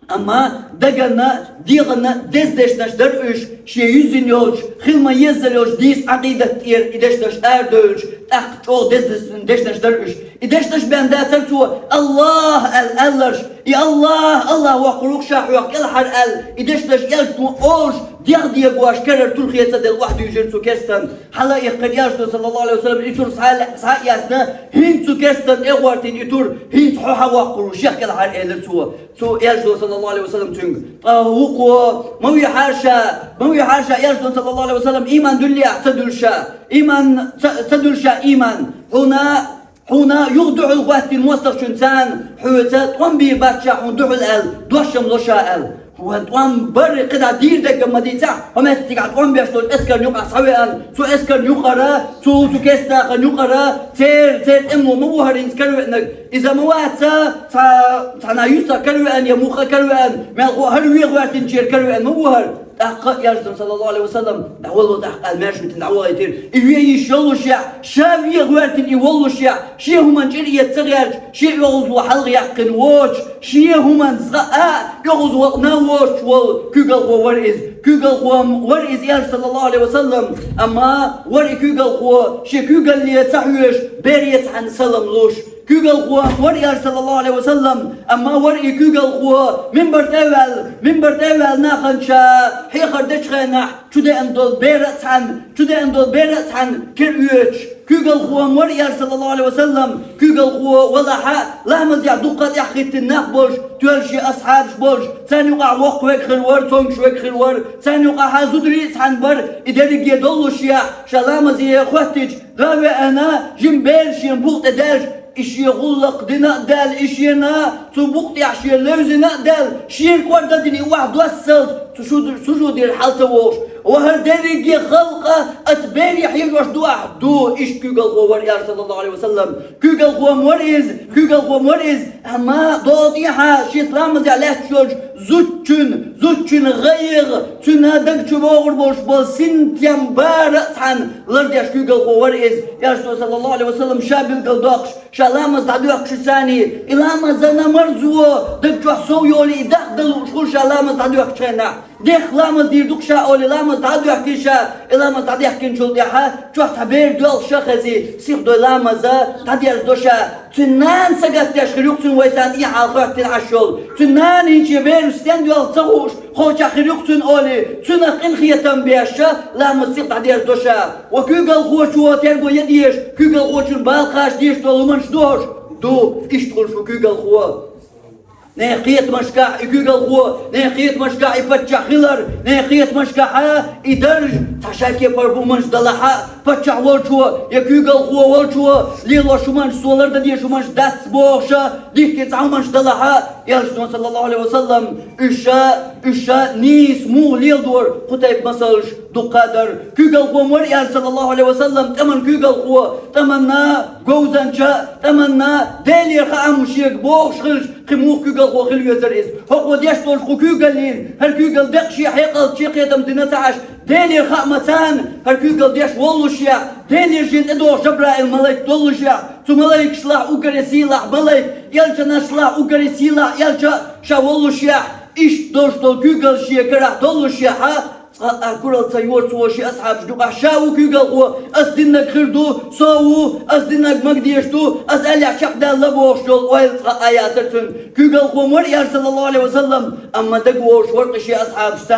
амма даганна, дегӀанна деза дешнаш дара уьш, шен юьззина йолчу, хила ма-еззара йолчу нийса Ӏакъидат тӀера и дешнаш арадевлча, тӀаккха чӀогӀа деза дешнаш дара уьш. И дешнаш бен дацара цо «Аллах» аьлла аьлларш, и «Аллах, Аллах воккхур ву-кх ша хьох кӀелхьара» аьлла, и дешнаш элчано олуш, дегӀ дегош, карара турхе ца делла, охьадуьйжира цу керстан. Хьала а иккхина, элчано, саллаллаху алейхи ва саллам, и тур схьа а, схьа а эцна, хӀинца цу керстан тӀе а гӀортийна и тур, хӀинца хьо хьан воккхур ву шех кӀелхьара, элира цо. Цу элчано, саллаллаху алейхи ва саллам, цуьнга: «ТӀаккха ву-кх хьо, ма вехьара ша, ма вехьара ша», элчано, саллаллаху алейхи ва саллам, «ийман дуьллехь ца дуьллу ша, ийман ца, ца дуьллу ша ийман, хьуна, хьуна юха дуьхьал хӀоьттина мостагӀчуьнца, хьоьца тӀом бийр бац ша хьуна дуьхьал», аьлла, «дош-м ло ша», аьлла. Ван тӀом барри кхидӀа дийр даггам ма дийцахь, хӀокху меттигахь тӀом беш долчу эскарна юкъахь схьавеана, цу эскарна юкъара, цу, цу керстанахана юкъара, церан, церан тӀемало ма ву хӀара хӀинца каравеанарг. Иза ма вац цхьа, цхьана юьстах каравеана я муха каравеана, мелхо а хӀара вен гӀоьртинчера каравеана ма ву хӀара. ТӀаккха а элчано, саллаллаху алейхи ва саллам, дӀавалло тӀаккха аьлла, маьрша витина дӀавахийтира. И вен йиш йоллушехь, ша вен гӀоьртина и воллушехь, шен хӀуманна чӀир эца ца гӀерташ, шен оьгӀазло хьалха яьккхина воцуш, шен хӀуманца цкъа а оьгӀазвахана воцуш волу куьйгалхо вара иза. Куьйгалхо-м вара иза, элча, саллаллаху алейхи ва саллам, амма вара и куьйгалхо шен куьйгалле ца хьоьжуш, бере цхьаьна салам луш. Куьйгалхо-м вара, элча, саллаллаху алейхи ва саллам, амма вара и куьйгалхо минбар тӀе а ваьлла, минбар тӀе а ваьлла нахана ша хьехар дечу хенахь, чудеана долу бер а цхьаьна, чудеана долу бер а цхьаьна кира оьцуш. Куьйгалхо-м вара, элча, саллаллаху алейхи ва саллам, куьйгалхо валахь а, ламазехь дуккха а тӀаьхьахӀиттина нах болуш, тоьлла шен асхьабаш болуш, царна юкъахь воккха верг хир вара, цомгуш верг хир вара, царна юкъахь зударий а цхьаьна бара, и дерриге доллушехь, ша ламазе хӀоьттича, дӀа а веана, жима бер шена букъа тӀе даьлча, и шен гӀуллакх дина а даьлла, и шена цу букъа тӀехь шен левзина а даьлла, шена кӀорда а дина, и охьа доссалц цу шу-, сужудера хьал ца вогӀуш. Ва хӀара дерриге халкъ оцу бере хьежош ду ахь? Ду, иштта куьйгалхо вара, элча, саллаллаху алейхи ва саллам. Куьйгалхо-м вара иза, куьйгалхо-м вара иза, амма догӀу тӀехьа шеца ламазехь лаьтташ йолчу зудчун, зудчун гӀайгӀа, цуьнан даг чу богӀур болуш болу синтем бара а цхьаьна лардеш куьйгалхо вара иза. Элчано, саллаллаху алейхи ва саллам, ша билгалдоккхуш, ша ламаз дӀадоьхкучу царний, и ламазана марзо даг чохь сов йолий, и дахда лууш хуьлу ша ламаз дӀадоьхкучу хенахь. Дехха ламаз дийр ду-кх ша олий, ламаз дӀа а доьхкий ша, и ламаз дӀадехкинчул тӀаьхьа чохь цхьа бер доьлхуш ша хезий, сиха дой ламаза дӀадерзадо ша. Цуьнан нана сагатдеш хир ю-кх цуьнан вай царна и хьал хӀоьттина Ӏаш йолу. Цуьнан нана хӀинца бераш стенна доьлху ца хууш, кхочуш хир ю-кх цуьнан олий, цуьнах къинхетам беш ша, ламаз сиха дӀадерзадо ша. Ва куьйгалхочо терго ян дезаш, куьйгалхочун бала кхача дезаш долу хӀуманаш ду хӀорш? Ду, иштта хуьлуш ву куьйгалхо. Нехан кхетамашкахь и куьйгалхо, нехан кхетамашкахь и паччахь хилар, нехан кхетамашкахь и дарж, цхьа шайке паргӀуманаш далахь а, паччахь волчо я куьйгалхо волчо лелош хӀуманаш, цо лардан дезаш хӀуманаш дац бохуш а, дихкина цхьа хӀуманаш далахь а, элчано, саллаллаху алейхи ва саллам, уьш а, уьш а нийса муха леладора, кху тайпа масалш дуккха а дара. Куьйгалхо-м вара, элча, саллаллаху алейхи ва саллам, тӀаман куьйгалхо, тӀаманна говзанча, тӀаманна Делера хаам шега бохуш хилча, кхин муха куьйгалхо хила везара иза? ХӀокхо деш долчу кху куьйгаллина, хӀара куьйгалла декъа шен хьекъалца шен кхетам дина ца Ӏаш, Делера хаамца хӀара куьйгалла деш воллушехь, Делера шена тӀедогӀуш Жабраил-малайк доллушехь, цу малайкашлахь уггаре сийлахь малайк, элчанашлахь уггаре сийлахь элча ша воллушехь, иштта долуш долу куьйгалла шен карахь доллушехь, Цкъа а куралла ца йора цо шен асхьабашта юкъахь, ша ву куьйгалхо, ас диннарг хир ду, со ву, ас диннарг магадеш ду, ас аьллехь чекхдаьлла бохуш йолу ойла цкъа а яцара цуьнан. Куьйгалхо ма вара и, саллаллаху Ӏалайхи ва саллам, амма дагаволуш вара-кх и шен асхьабашца.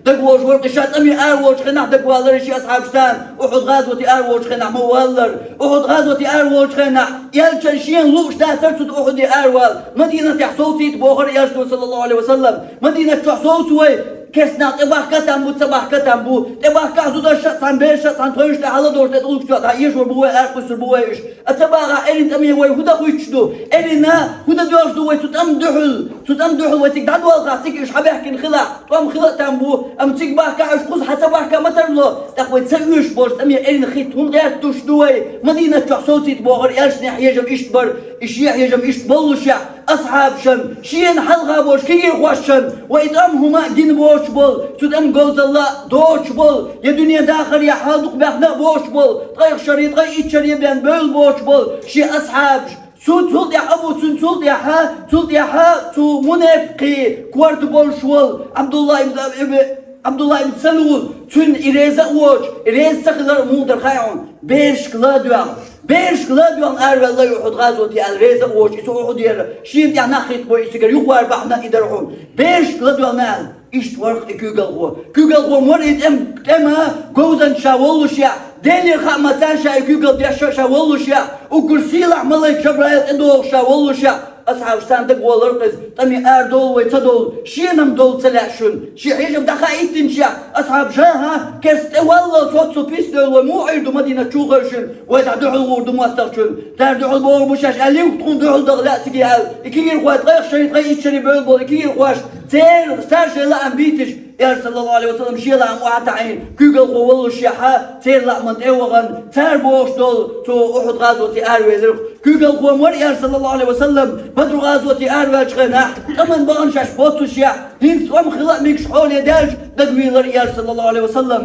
Дагаволуш вара-кх и, ша тӀаме араволучу хенахь дагавалара и шен асхьабашца, Ухьуд гӀазоте араволучу хенахь ма валлара. Ухьуд гӀазоте араволучу хенахь, элчанна шена лууш дацара цу Ухьуде аравала. Мадинатехь совцийта бохура элчано, саллаллаху Ӏалайхи ва саллам. Мадинат чохь совца вай, керстанаш тӀебахка там бу, ца бахка там бу. ТӀебахкахь зударша а цхьаьна, бераша а цхьаьна, тхойшта хьала долуш тӀе тӀулгаш чохь дӀаэшор бу вай, аракхуьссур бу вай уьш. А ца бахахь, эрна тӀаме вай хӀун дан хуьттуш ду? Эрна хӀун дан доьхуш ду вай цу тӀам дуьхьал? Цу тӀам дуьхьал вай цига дӀадолхахь, цига уьш хьабаьхкина хилахь, тӀом хила а там бу, амма цига бахкахь уьш кхуза хьан ца бахка ма тарло. ТӀаккха вай ца оьшуш болчу тӀаме эрна хӀитта хӀунда гӀерташ ду вай? Мадинат чохь совцийта бохура элчане, хьежам иштта бара, и шен хьежам иштта боллушехь, асхьабашна, шена хьалха болчу кегийрхошна, вай тӀом хӀума а гина боцуш болу, цу тӀам говзалла а доцуш болу, я дуьне дахар, я хьал дукха баьхна а боцуш болу, ткъе шаре, ткъе итт шаре бен бевлла боцуш болу шен асхьабаш. Цу, цул тӀаьхьа а бу, цуьнан цул тӀаьхьа, цул тӀаьхьа цу мунепакъий корта болуш волу Абдулла ибн, ибн, Абдулла ибн Салул, цуьнан и реза а воцуш, и реза ца хилар а муха дара хаьий хьуна? Берашка ла а доьгӀна. Берашка ла а доьгӀна араваьлла и Ухьуд гӀазоте аьлла, реза а воцуш, и цу Ухьудера шена тӀехь нах хӀиттабо и цигара юхавар бахьана и дара хьуна. Берашка ла а доьгӀна аьлла, иштта вара-кх и куьйгалхо. Куьйгалхо ма вара и тӀем-, тӀема говзанча ша воллушехь, Делера хаамца ша и куьйгалла деш ша воллушехь, уггар сийлахь малайк Жабраил тӀедогӀуш ша воллушехь, асхьабашна дагаволура-кх иза, тӀаме арадовла вай ца довла, шена-м довла ца лаьа шуна. Шен хьежам дӀахаийтинчехь, асхьабаша: «ХӀан, керста тӀе валлалц хӀоццо пис девлла вай муха Ӏийр ду Мадинат чу хевшина? Вай дӀадуьхьал гӀур ду мостагӀчунна». Цара дуьхьал богӀур бу шаьш аьлла, юха тхуна дуьхьал даха лаьа цига аьлла. И кегийрхой, ткъе шаре, ткъе итт шаре бевлла болу и кегийрхоша, церан, цара шайн лаам бийцича, Элча, саллаллаху Ӏалайхи ва саллам, шен лаам охьатаӀийна, куьйгалхо воллушехь, церан лааман тӀе а вахана, цара бохуш долу цу Ухьуд гӀазоте аравелира-кх. Куьйгалхо ма вара, Элча, саллаллаху Ӏалайхи ва саллам, Бадр гӀазоте араваьллачу хенахь, тӀаман бахана шаьш боццушехь, хӀинца тӀом хила а мегаш хьоле даьлча, дагавийлира Элча, саллаллаху Ӏалайхи ва саллам.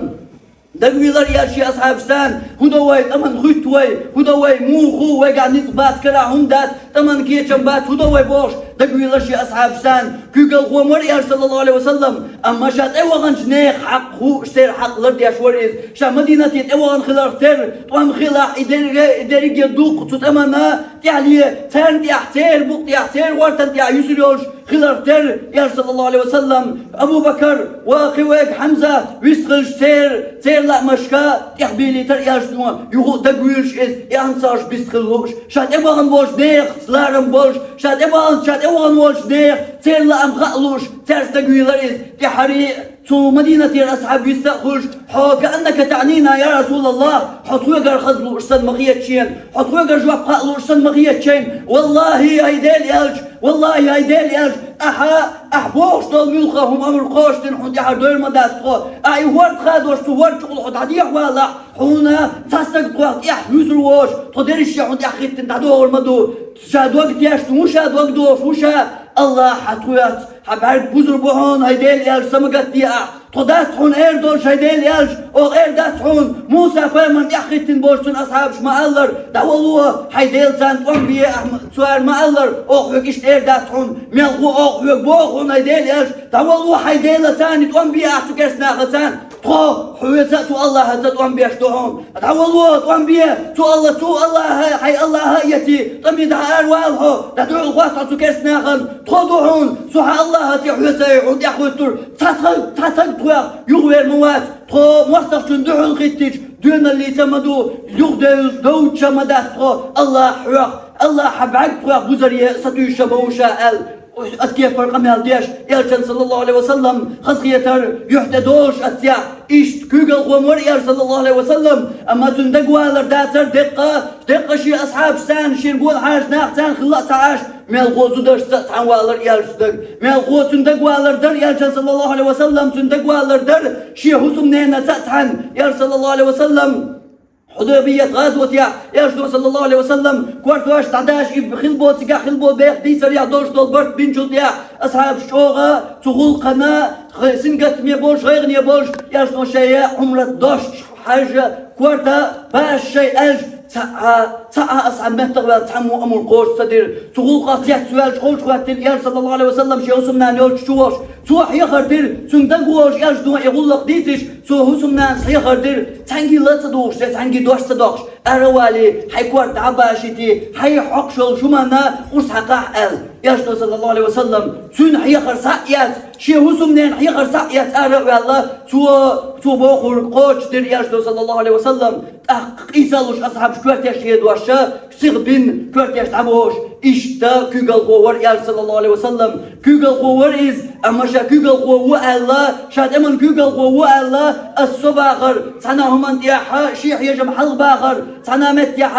Дагавийлира Элча шен асхьабашна: «ХӀун до вай, тӀаман хӀуьтту вай? ХӀун до вай, муха хӀу, вайгахь ницкъ бац, карахь хӀума дац, тӀаман кечам бац, хӀун до вай?» — бохуш, дагавийлира шен асхьабашна. Куьйгалхо ма вара, Элча, саллаллаху Ӏалайхи ва саллам, амма ша тӀеваханчу нехан хьакъ хууш, церан хьакъ лардеш вара иза. Ша Мадинате тӀевахана хиларх терра, тӀом хилахь, и дерриге, и дерриге дукха цу тӀамана тӀехьле, царна тӀехь, церан букъа тӀехь, церан гӀортана тӀехь юьсур йолуш хиларх терра, Элча, саллаллаху Ӏалайхи ва саллам, Абу Бакар ва кхин верг Хьамза вистхилча, церан, церан лаамашка тӀехбийлийтира Элчано, юха а дагавуьйлуш иза, и Хьамза бистхила лууш, ша тӀебахана болчу нехаца ларам болуш, ша тӀебахана, ша тӀевахана волчу нехан церан лаам хаа лууш, цаьрца дагавийлира иза. ТӀаьххьара цу Мадинатера асхьаб вист а хуьлуш: «Хьо, кааннака таънина, я Расулаллах, хьо тхоьгара хаза лууш санна ма хета шена, хьо тхоьгара жоп хаа лууш санна ма хета шена. Валлахи, хӀай Делан Элча, валлахи, хӀай Делан Элча, ахьа, ахьа бохуш долу муьлхха хӀума амр кхочушдина хьуна тӀаьхьара дойр ма дац тхо. Ахьа и хӀорд хадош, цу хӀорда чукъула хьо дӀадехьавалахь, хьуна цхьа стаг тхох тӀехь вуьсур воцуш, тхо дерриш а хьуна тӀехь хӀиттина дӀадогӀур ма ду. Ша дог тешна ву ша, дог дохуш ву ша. Аллахьа тхоьца хьан бӀаьрг бузур бу хьуна, хьай Делан Элча, са ма гатде ахь. Тхо дац хьуна эр долуш, хьай Делан Элча, оха эр дац хьуна. Муса пайхамарна тӀехь хӀиттина болчу цуьнан асхьабаша ма-аллара: „ДӀавала, хьай Дела, царна тӀом бе ахь“, цара ма-аллара: „Оха хьоьга иштта эр дац хьуна. Мелхо оха хьоьга боху хьуна, хьай Делан Элча, дӀавала, хьай Дела, царна тӀом бе ахь цу керстанаха царна. Тхо хьоьца а, цу Аллахьаца а тӀом беш ду хьуна. ДӀавала, тӀом бе, цу Алла-, цу Аллахьа, хьай Аллахьа а эций, тӀаме дӀа аравала хьо, дӀадуьхьал хӀотта хьо цу керстанахана. Тхо ду хьуна, цу хьан Аллахьаций хьоьций хьуна тӀехӀуьттур. Цхьа таг, цхьа таг тхох юхавер ма вац. Тхо мостагӀчунна дуьхьал хӀиттича, доьналлица ма ду, юхадевлла довдача ма дац тхо. Аллахь хьох, Аллахьа бӀаьрг тхох бузаре сатуьйсуш ма ву ша», — аьлла. Оцу кепара къамел деш, Элчан, саллаллаху Ӏалайхи ва саллам, хазахетар юьхь тӀе долуш аццехь, иштта куьйгалхо ма вара Элча, саллаллаху Ӏалайхи ва саллам, амма цуьнан дагавалар дацара деккъа, деккъа шен асхьабашца, шена гонахьарчу нахаца хилла а ца Ӏаш, мелхо зударшца а цхьаьна валар Элча дага. Мелхо цуьнан дагавалар дара Элчан, саллаллаху Ӏалайхи ва саллам, цуьнан дагавалар дара шен хӀусамненаца а цхьаьна, Элча, саллаллаху Ӏалайхи ва саллам. Хьудайбият гӀазотехь Элчано, саллаллаху Ӏалайхи ва саллам, кортош дӀадаьш, и хила болу, цигахь хила болу бех дийцарехь долуш долу барт бинчул тӀехь, асхьабаш чӀогӀа цу гӀуллакхана, сингаттаме болуш, гӀайгӀане болуш, Элчано шайн Ӏумрат дош хьаьжжа, корта баш шайн аьлча, цхьа а, Цхьа а асхьаб меттах ваьлла, цхьаммо а амур кхочуш ца дира. Цу гӀулакхах цец ваьлча, холчу хӀоьттина Элча, саллаллаху Ӏалайхи ва саллам, шен хӀусамнана йолчу чу волуш. Цо хьехар дира, цуьнан даг волуш Элча дуьхьа и гӀуллакх дийцича, цо хӀусамнанас хьехар дира, цхьаьнгге ла ца дугӀуш, цхьаьнгге дош ца доккхуш, ара а валий, хьайн корта дӀа а башийта, хьайн хьокхуш йолу хӀуманна урс хьакхахьа аьлла. Элчано, саллаллаху Ӏалайхи ва саллам, цуьнан хьехар схьа а эцна, шен хӀусамненан хьехар схьа а эцна, ара а ваьлла, цо, цо бохург кхочушдира Элчано, саллаллаху Ӏалайхи ва саллам. ТӀаккха къийсалуш асхьабаш коьртеш хедош, сиха бина коьртеш дӀабохуш, иштта куьйгалхо вара Элча, саллаллаху Ӏалайхи ва саллам. Куьйгалхо вара иза, амма ша куьйгалхо ву аьлла, ша тӀеман куьйгалхо ву аьлла, аса со бахар, цхьана хӀуманна тӀехь шен хьежам хьалха бахар, цхьана меттехь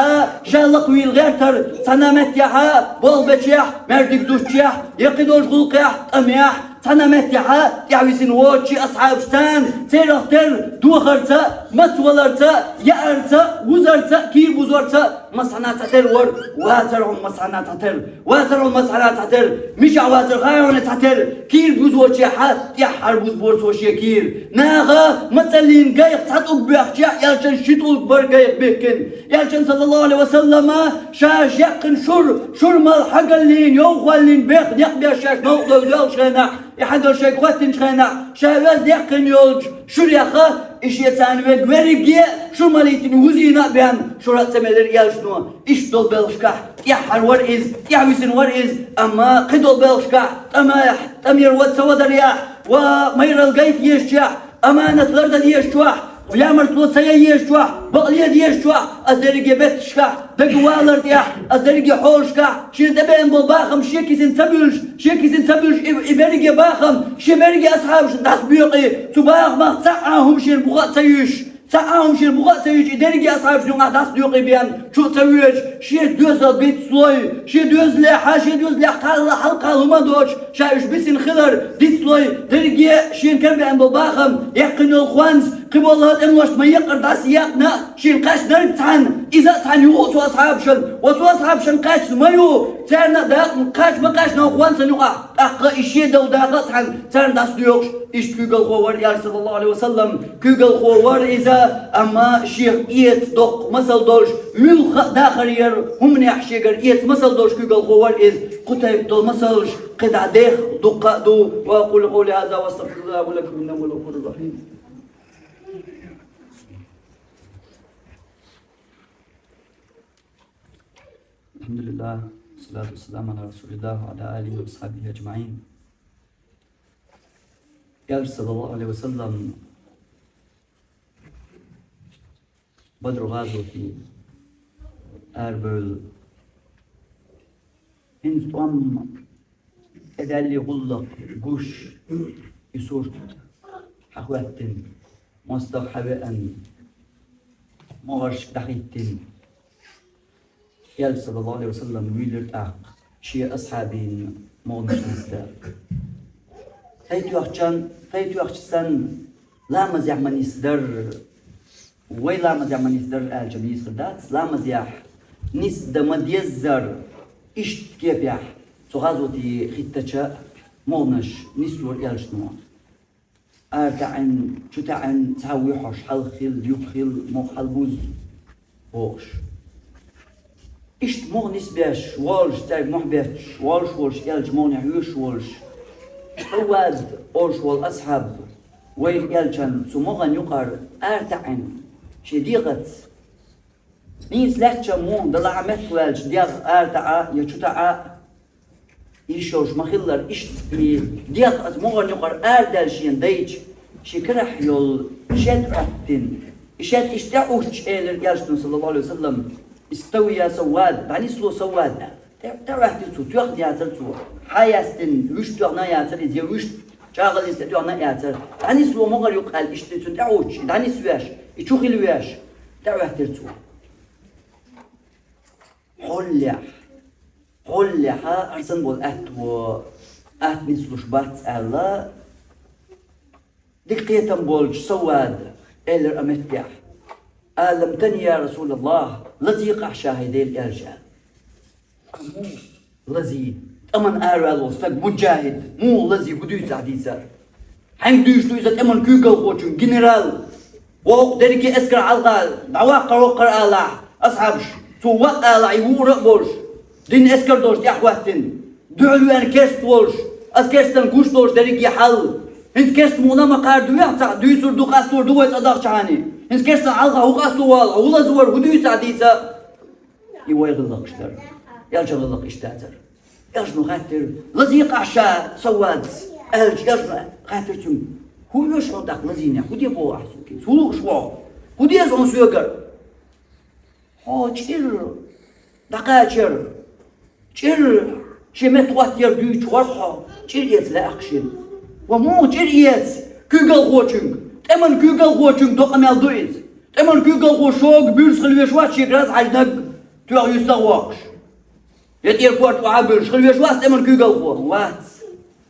жа лакхавийла гӀертар, цхьана меттехь болх бечохь, маьждиг дуттучохь, я кхидолчу гӀуллакхехь, тӀамехь, цхьана меттехь тӀаьхьависина воцучу асхьабашца, церан терра дохарца, мацваларца, яарца, вузарца, кийра бузорца, массанхьа цхьатерра вара, вацара хьуна массанхьа цхьатерра, вацара хьуна массанхьа цхьатерра, мичахь вацара хаьий хьуна цхьатерра, кийра бузочохь тӀаьххьара бузабора цо шен кийра. Наха мацаллин гайх цхьа тӀулг боьхча, Элчан ши тӀулг бара гайх бихкина. Элчан, саллаллаху Ӏалайхи ва саллама, ша яьккхина шура, шура мала хьагаллин, йовхаллин бех некъ беш шаьш новкъа довза йолчу хенахь, и хьагал шайга хӀоттинчу хенахь, ша оьзда яьккхина йолчу шурех, и шен царна вега верриге а шура малийтина вузийна а бен, шура а ца мелира Элчано. Иштта долу белхашкахь тӀаьххьара вара иза, тӀаьхьависина вара иза, амма кхидолу белхашкахь тӀамехь, тӀамера вада ца вадарехь, ва майралла гайта езачохь, аманат лардан езачохь, ямартло ца ян езачохь, бакъ ледан езачохь, аса дерриге бетташкахь, дага валар тӀехь, аса дерриге хьолашкахь, шена тӀебеана болу бахам шен кисина ца буьллуш, шен кисина ца буьллуш, и, и берриге бахам шен берриге асхьабашна дӀасабоькъий, цу бахамах цхьа а хӀума шена буха а ца юьйш, цхьа а хӀума шена буха а ца юьйш, и дерриге асхьабашна юкъахь дӀасабоькъий бен, чу а ца воьдуш, шен доьзал бицлой, шен доьзалехь, шен доьзалехь кхалла хьалакхалла хӀума доцуш, ша уьш бисина хилар дицлой, дерриге шена карабеана болу бахам, яьккхина йолу хӀонс, кхиболу тӀемалошна ма-яккхара дӀасаекъна, шена кхаьчнарг цхьаьна, иза а цхьаьна ю цу асхьабашна, ва цу асхьабашна кхаьчна ма ю, царна а дакъа кхаьчна ма кхаьчна хӀокху хӀонсан юкъахь, тӀаккха и шен долу дакъа а цхьаьна, царна дӀасадоькъуш, иштта куьйгалхо вара Элча, саллаллаху Ӏалайхи ва саллам, куьйгалхо вара иза, амма шех эца доккха масал долуш, муьлхха а дахар яра, хӀуманехь шегара эца масал долуш куьйгалхо вара иза, кху тайпа долу масалш кхидӀа дех дуккха а ду. وأقول قولي هذا وأستغفر الله لي ولكم إنه هو الغفور الرحيم. الحمد لله، والصلاة والسلام على رسول الله وعلى آله وأصحابه أجمعين. Элча, саллаллаху Ӏалайхи ва саллам, Бадру гӀазоте арабевлла, хӀинца тӀом тӀедаьллий гӀуллакх гуш, и сурт хьахӀоьттина, мостагӀа хьавеана, могӀаршка дӀахӀиттина, Элча, саллаллаху Ӏалайхи ва саллам, вуьйлира тӀаккха шен асхьабийн могӀанаш нисдан. Тхай тоьхчан-, тхай тоьхча санна, ламазехь ма нисдара, вай ламазехь ма нисдара аьлча, нийса хир дац, ламазехь нисдан ма деззара, иштта кепехь, цу гӀазоте хӀиттача могӀанаш нислора Элчано. Ара таьӀна, чу таьӀна, цхьа вуьйхьуш, хьалха хила, юха хила, могӀа хьалабуза бохуш. Иштта могӀа нисбеш волуш, цаьрга мохь бетташ волуш волуш, Элча могӀанехь йоьшуш волуш, Саввад олуш волу асхьаб вайра Элчан цу могӀан юкъара ара таьӀна, шен дегӀаца. Нийса лаьттача муха далахь а, меттаваьлча дегӀ ара таӀа я чу таӀа, йиш йолуш ма-хиллара, иштта и дегӀ оцу могӀан юкъара арадаьлла шена дайча, шен карахь йолу шед Ӏоьттина. И шед иштта тӀеӀуттуш элира Элчано, саллаллаху Ӏалайхи ва саллам: «Истави я Саввад, дӀанисло, Саввад», аьлла. ТӀе-, тӀеӀоьттира цо, тоьхна яцара цо. Хьа яьстина, вуьшта тоьхна яцара иза, я вуьшта чӀагӀаллица тӀетоьхна яцара. «ДӀанисло могӀар юкъа», аьлла, иштта цуьнан тӀеӀуттуш, и дӀанисвеш, и чу хила веш, тӀеӀоьттира цо. Хьоллехь, хьоллехьа хӀара санна болу аьтто, атта нислуш бац аьлла, дика кхетам болчу Саввада элира а меттехь: «Алам тани, я Расулаллах, лазийкъахь ша, хӀай Делан Элча», аьлла. Лазий, тӀаман араваьлла волу стаг, муджахид, муха лазий, хӀун дуьйцу ахь дийца? Хьаьнга дуьйцуш ду иза тӀеман куьйгалхочун, генерал? Вокху дерриге эскар хьалха дӀаваккхар воккхар алахь, асхьабаш, Цо ваъ алахь, и вуъра а болуш, дин эскар долуш тӀаьхьахӀоьттина, дуьхьал веана керста волуш, аса керстан гуш долуш дерриге хьал. ХӀинца керста мукъана ма кхардуьйхьа цхьаъ, дуьйцур ду, къастор ду вай цӀа дахчахьана. ХӀинца керстан хьалха хӀун къасто вала, хӀун лазор, хӀун дуьйцу ахь дийца? И вай гӀиллакхаш дара. Элчан гӀиллакх иштта дацара. Элчано хаьттира: «Лазийкъахь ша Саввада», аьлча, Элчано хаьттира цуьнга: «ХӀун оьшу хьуна тӀаккха лазийнехь? ХӀун де боху ахь суна? ХӀун лууш ву хьо? ХӀун деза хьуна соьгара?» Хьо чӀир дӀакхачар, чӀир шен меттахӀоттаяр дуьйцуш вара хьо, чӀир эца лаьа-кх шена. Ва муха чӀир эца куьйгалхочуьнга? ТӀеман куьйгалхочуьнга до къамел ду иза. ТӀеман куьйгалхо шога буьрса хила веш вац шега раз хьаьжнарг тоьхна юьстах воккхуш. Я тӀера корта охьабуьллуш хила веш вац тӀеман куьйгалхо? Вац.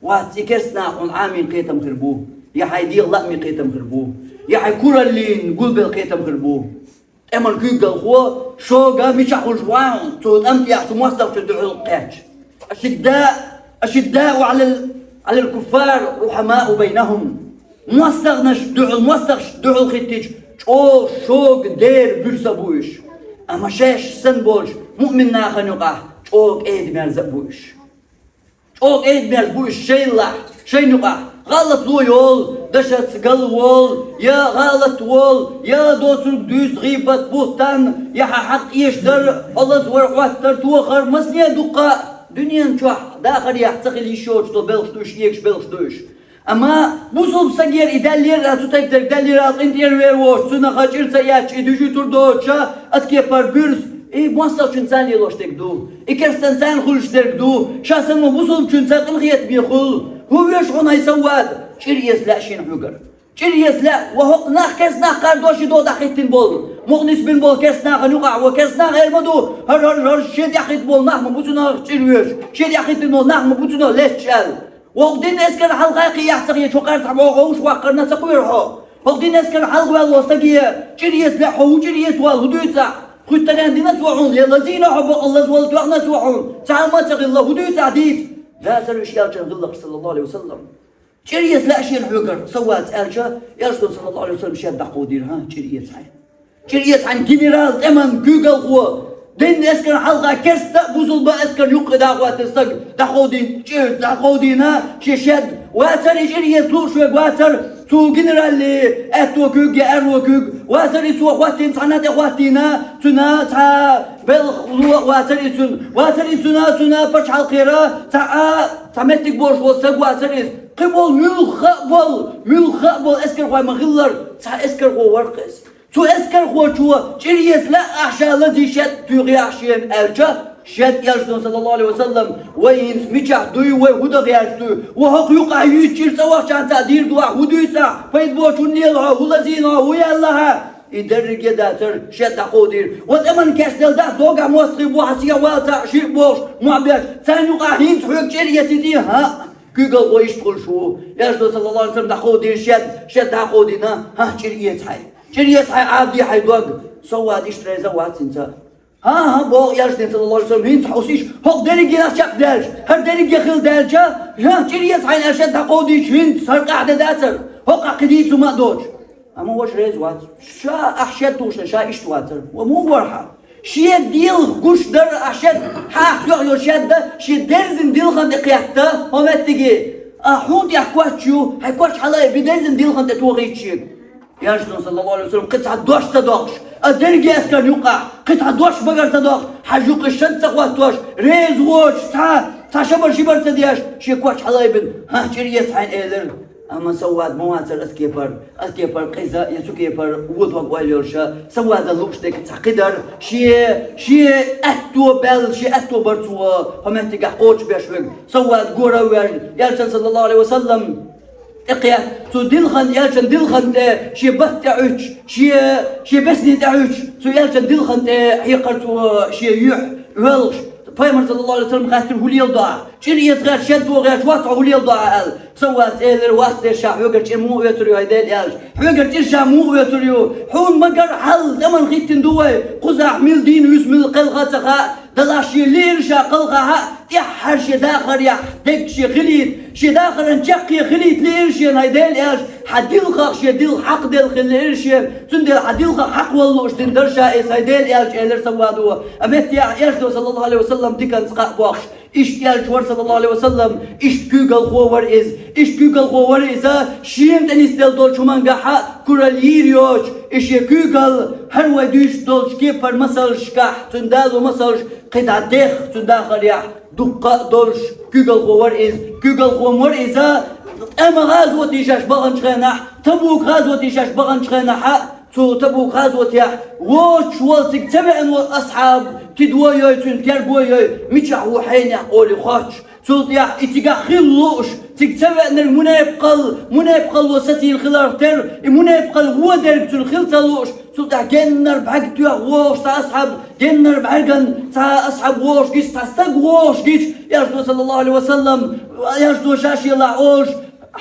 Вац, и керста наха хьуна Ӏамийна кхетам хир бу, я хьайн дегӀан лаамийн кхетам хир бу, я хьайн кураллин гулбелла кхетам хир бу. ТӀеман куьйгалхо шога мичахь хуьлуш ву хьуна, цу тӀам тӀехь цу мостагӀчун дуьхьал кхаьчча. «Ашиддаъ, ашиддаъу Ӏалал, Ӏалал куффар, рухьамаъу байнахум». МостагӀнаш дуьхьал, мостагӀчун дуьхьал хӀиттича, чӀогӀа шога дера буьрса а бу уьш. Амма шаьш санна болчу муъмин нахана юкъахь чӀогӀа кӀеда-мерза а бу уьш. ЧӀогӀа кӀеда-мерза бу уьш шайна лахь, шайна юкъахь. ГӀалатло йолу, дашаца галволу, я гӀалат волу, я доцург дуьйцу, гӀийбат, буьхтан, я хьан хьакъ эшдар, хьо лазор хӀоттар, тохар, масане дуккха а дуьнен чохь дахарехь ца хила йиш йоцуш долу белхаш ду уьш, эгаш белхаш ду уьш. Амма бусулба стагера и даьллера, цу тайпа дерг даьллера, къинтӀера вер воцуш, цунах чӀир ца эцча, и дуьжуьйтур доцуша, аса кепара буьрса, и мостагӀчун царна лелош дерг ду, и керстан царна хуьлуш дерг ду, ша санна бусулбачуьнца къинхетаме хуьлу. ХӀун веш хьуна, хӀай Саввада? ЧӀир эца лаьа шена хьоьгара. ЧӀир эца лаьа, ва хӀокху нах керста нах кхардо ши до дӀахӀиттина болу, мукъана нисбина болу керста нахана юкъахь, ва керста нах эр ма ду, хӀара, хӀара, хӀара шен тӀехь хӀиттина болу нах ма бу цунах чӀир веш, шен тӀехь хӀиттина болу нах ма бу цунах леташ аьлла. ВоккхагӀа дин эскар хьалха кхиахь ца хеташ, хӀокхара цхьа боху вовшах ваккхарна ца кхоьру хьо. ХӀокху дин эскар хьалха ваьлла стаге чӀир эца лаьа, хьо хӀун чӀир эца вала, хӀун дуьйцу ахь? Хуьттаренна дина цо хьуна, я лазийна хьо бакъалла, лаза вала тоьхна цо хьуна, цхьа а ма ца хилла, хӀун дуьйцу ахь дийца? Дацара уьш Элчан гӀиллакхаш, саллаллаху Ӏалайхи ва саллам. ЧӀир эца лаьа шена хьоьгара, Саввада, аьлча, Элчано, саллаллаху Ӏалайхи ва саллам, шен дӀакховдийра, хӀан, чӀир эца хьайн. ЧӀир эца хьайн, генерал, тӀеман куьйгалхо. Дин эскарна хьалха керста а, бусулба эскарна юккъе дӀахӀоттийна стаг дӀакховдийна, чӀир дӀакховдийна, шен шед вацара, и чӀир эца лууш верг вацара, цу генераллин аьтто куьг я аьрро куьг вацара, и цо хӀоттийна, цхьанна тӀе хӀоттийна, цуьнан цхьа белхало а вацара и цуьнан, вацара и цуьнан, цуьнан пачхьалкхера цхьа а, цхьа меттиг болуш волу стаг вацара иза. Кхин болу муьлхха а болу, муьлхха а болу эскархой ма-хиллара, цхьа эскархо вара-кх иза. Цу эскархочо чӀир эца лаьа ахь ша лазийна шед туьйхи ахь шена аьлча, шед Элчано, саллаллаху Ӏалайхи ва саллам, вай хӀинца мичахь дуй, вай хӀун дан гӀерташ дуй, ва хӀокху юкъахь юьйцу чӀир цӀа вахчанца а дийр ду ахь, хӀун дуьйцу ахь, пайда боцуш хӀунда лела хьо, хӀун лазийна хьо, хӀун яьлла хьан? И дерриге а дацара, шед дӀакховдийра. Ва тӀеман кечделла дац, догахь мостагӀий бу хьан сехьа валлалц а шиъ бохуш, мохь беш, царна юкъахь хӀинца хьоьга чӀир эцийти, хӀаъ, куьйгалхо иштта хуьлуш ву. Элчано, саллаллаху Ӏалайхи ва саллам, дӀакховдийра шед, шед дӀакховдийна, хӀан, чӀир эца хьайн. ЧӀир эца хьайн, Ӏадде хьайн дог. Саввада иштта реза вац хӀинца. ХӀан-хӀа, боху Элчано, саллаллаху Ӏалайхи ва саллам, хӀинца хьо уьш, хӀокху дерриге нах чекхдаьлча, хӀара дерриге хила даьлча, хӀан, чӀир эца хьайн аьлла шед дӀакховдийча, хӀинца хӀара къахьде дацара, хӀокху кхин дийцу ма а доцуш. Амма важа реза вац. Ша ахь шед тухуш, ша иштта вацара. Ва муха вара хьан? Шен дилха гуш дара ахь шед, хьан ахь тоьхна йолу шед а, шен дерзина дилхана тӀе кхетта, хӀокху меттиге. Ахь хьуна тӀехь коч ю, хьайн коч хьалаайбина дерзина дилхана тӀе тохийта шега. Элчано, саллаллаху Ӏалайхи ва саллам, кхин цхьа дош ца доккхуш, а дерриге эскарна юкъахь, кхин цхьа дош багара ца доккхуш, хьажа юккъе шад ца хӀоттош, реза воцуш, цхьа, цхьа шабар-шибар ца деш, шен коч хьалаайбина, хӀан, чӀир эца хьайн, элира. Амма Саввада ма вацара аса кепара, аса кепара къиза, я цу кепара вон дог ойла йолуша, Саввада лууш дерг цхьа кхидара, шен, шен аьтто баьлла, шен аьтто бара цо хӀокху меттигехь кхочушбеш верг. Саввада гора а ваьлла, Элчанна, саллаллаху Ӏалайхи ва саллам, тӀекхетта, цу дилхана, Элчан дилхана тӀе шен батта тӀе Ӏуьттуш, шен, шен бесне тӀе Ӏуьттуш, цу Элчан дилхана тӀе хьекхара цо шен юьхь воьлхуш. Пайхамар, саллаллаху Ӏалайхи ва саллам, хаьттира: «ХӀун леладо ахь? ЧӀир эца гӀерташ шед вогӀу гӀерташ вац хьо, хӀун леладо ахьа?» аьлла. Саввада элира: «Вац, дерриш, хьоьгара чӀир муха оьцур ю, хьайн Дела?» аьлча. «Хьоьгара чӀир ша муха оьцур ю? Хьуна ма-гарра хьал, тӀаман хӀиттина ду вай, кхузахь мила дийна вуьсу, мила кхелха а ца хаьа, Делахь шен лиира ша кхалхахьа, тӀаьххьара шен дахарехь дерг шен хилийта, шен дахаран чаккхе хилийта лиира шена хӀай Дела аьлча, хьан дилхах шен дилха хьакхаделла хила лиира шена, цундела хьан дилхах хьакхавала лууш дина дара ша иза хӀай Дела аьлча, элира Саввадо. А меттехь Элчано, саллаллаху Ӏалайхи ва саллам, диканца кхаъ бохуш, иштта аьлча вара, саллаллаху Ӏалайхи ва саллам, иштта куьйгалхо вара иза, иштта куьйгалхо вара иза, шена тӀе нисделла долчу хӀумангахьа куралла йийр йоцуш, и шен куьйгалла хӀара вай дуьйцуш долчу кепара масалшкахь, цуьнан дало масалш кхидӀа дех цуьнан дахарехь, дуккха а долуш, куьйгалхо вара иза, куьйгалхо вара иза, тӀеман гӀазоте шаьш баханчу хенахь, Табук гӀазоте шаьш баханчу хенахьа, цу Табук гӀазотехь воцуш волу цига ца веана волу асхьаб, тидво йой, цуьнан терго йой, мичахь ву хьенех олий хоттуш. Цул тӀаьхьа и цигахь хила лууш, цига ца веанарг мунепакъал, мунепакъалло сацийна хиларх терра, и мунепакъал вон дерг цуьнан хила ца лууш, цул тӀаьхьа геннара бӀаьрг тоьхна вогӀуш цхьа асхьаб, геннара бӀаьрган цхьа асхьаб вогӀуш гича, цхьа стаг вогӀуш гича, Элчано, саллаллаху Ӏалайхи ва саллам, Элчано ша шелахь олуш,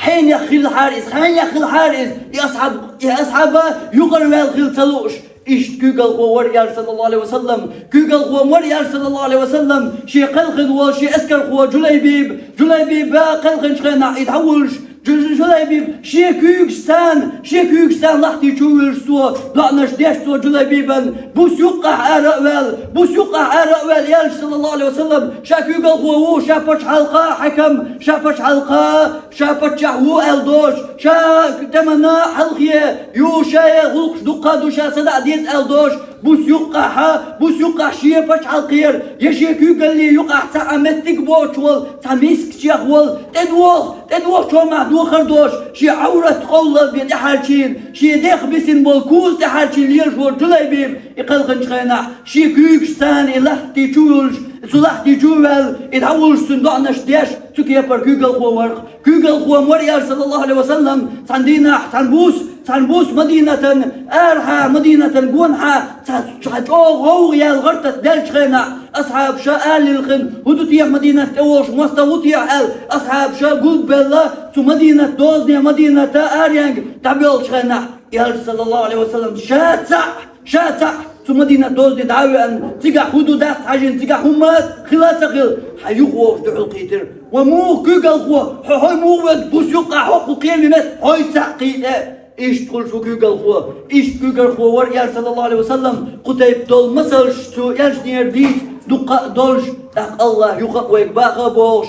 хьенех хилахьара иза, хьенех хилахьара иза, и асхьаб, и асхьаба юкъара ваьлла хила ца лууш. Иштта куьйгалхо вара аьлла, саллаллаху Ӏалайхи ва саллам, куьйгалхо вара аьлла, саллаллаху Ӏалайхи ва саллам, шен кхелхина волу шен эскархо Джулайбиб, Джулайбиб кхелхинчу хенахь и дӀавуллуш, Джу-, Джу-, Джулайбиб шен куьйгашца, шен куьйгашца лахтий чу вуьллуш цо, доӀанаш деш цо Джулайбибан, бус юккъахь ара а ваьлла, бус юккъахь ара а ваьлла, Элча, саллаллаху Ӏалайхи ва саллам, ша куьйгалхо ву, ша пачхьалкха хьаькам, ша пачхьалкха Ша паччахь ву аьлла доцуш, ша тӀемана хьалхе ю, шайн гӀуллакхаш дуккха а ду, ша садаӀа деза аьлла доцуш, бус юккъахьа, бус юккъахь шен пачхьалкхера, я шен куьйгалле юкъахь цхьа а меттиг боцуш волу, цхьа мискачех волу, тӀедоха, тӀедоха чомахь дохар доцуш, шен Ӏаврат къовлал бен тӀаьхьарчийна, шен дех бисина болу куза тӀаьхьарчийна лелаш волу Джулайбиб, и кхелхинчу хенахь, шен куьйгашца и лахтий чу вуьллуш, цу лахтий чу ваьлла, и дӀавуллуш цуьнан доӀанаш деш, цу кепара куьйгалхо вара. Куьйгалхо вара аьлла, саллаллаху Ӏалайхи ва саллам, цхьана дийнахь, цхьана бус, цхьана бус Мадинатан арахьа, Мадинатан гонахьа, цхьа, цхьа чӀогӀа гӀовгӀа яьлла гӀар-тата даьллачу хенахь, асхьабаша ала лилхина, хӀун ду те Мадинат тӀе волуш, мостагӀа ву те аьлла, асхьабаша гулбелла, цу Мадинат дозане, Мадината аренга дӀабоьллачу хенахь, Элча, саллаллаху Ӏалайхи ва саллам, ша цхьаъ, ша цхьаъ цу Мадинат дозане дӀа а веана, цигахь хӀун ду дац хьажийна, цигахь хӀумма хила а ца хила, хьан юхавогӀуш дуьхьал кхийтира. Ва муха куьйгалхо, хьо хьой муха вега, бус юккъахь хӀокху кхелина метта хьой цхьаъ кхийта? Иштта хуьлуш ву куьйгалхо, иштта куьйгалхо вара аьлла, саллаллаху Ӏалайхи ва саллам, кху тайпа долу масалш цу Элчанера дийца дуккха а долуш, тӀаккха АллахӀа юха а вайга баха а бохуш.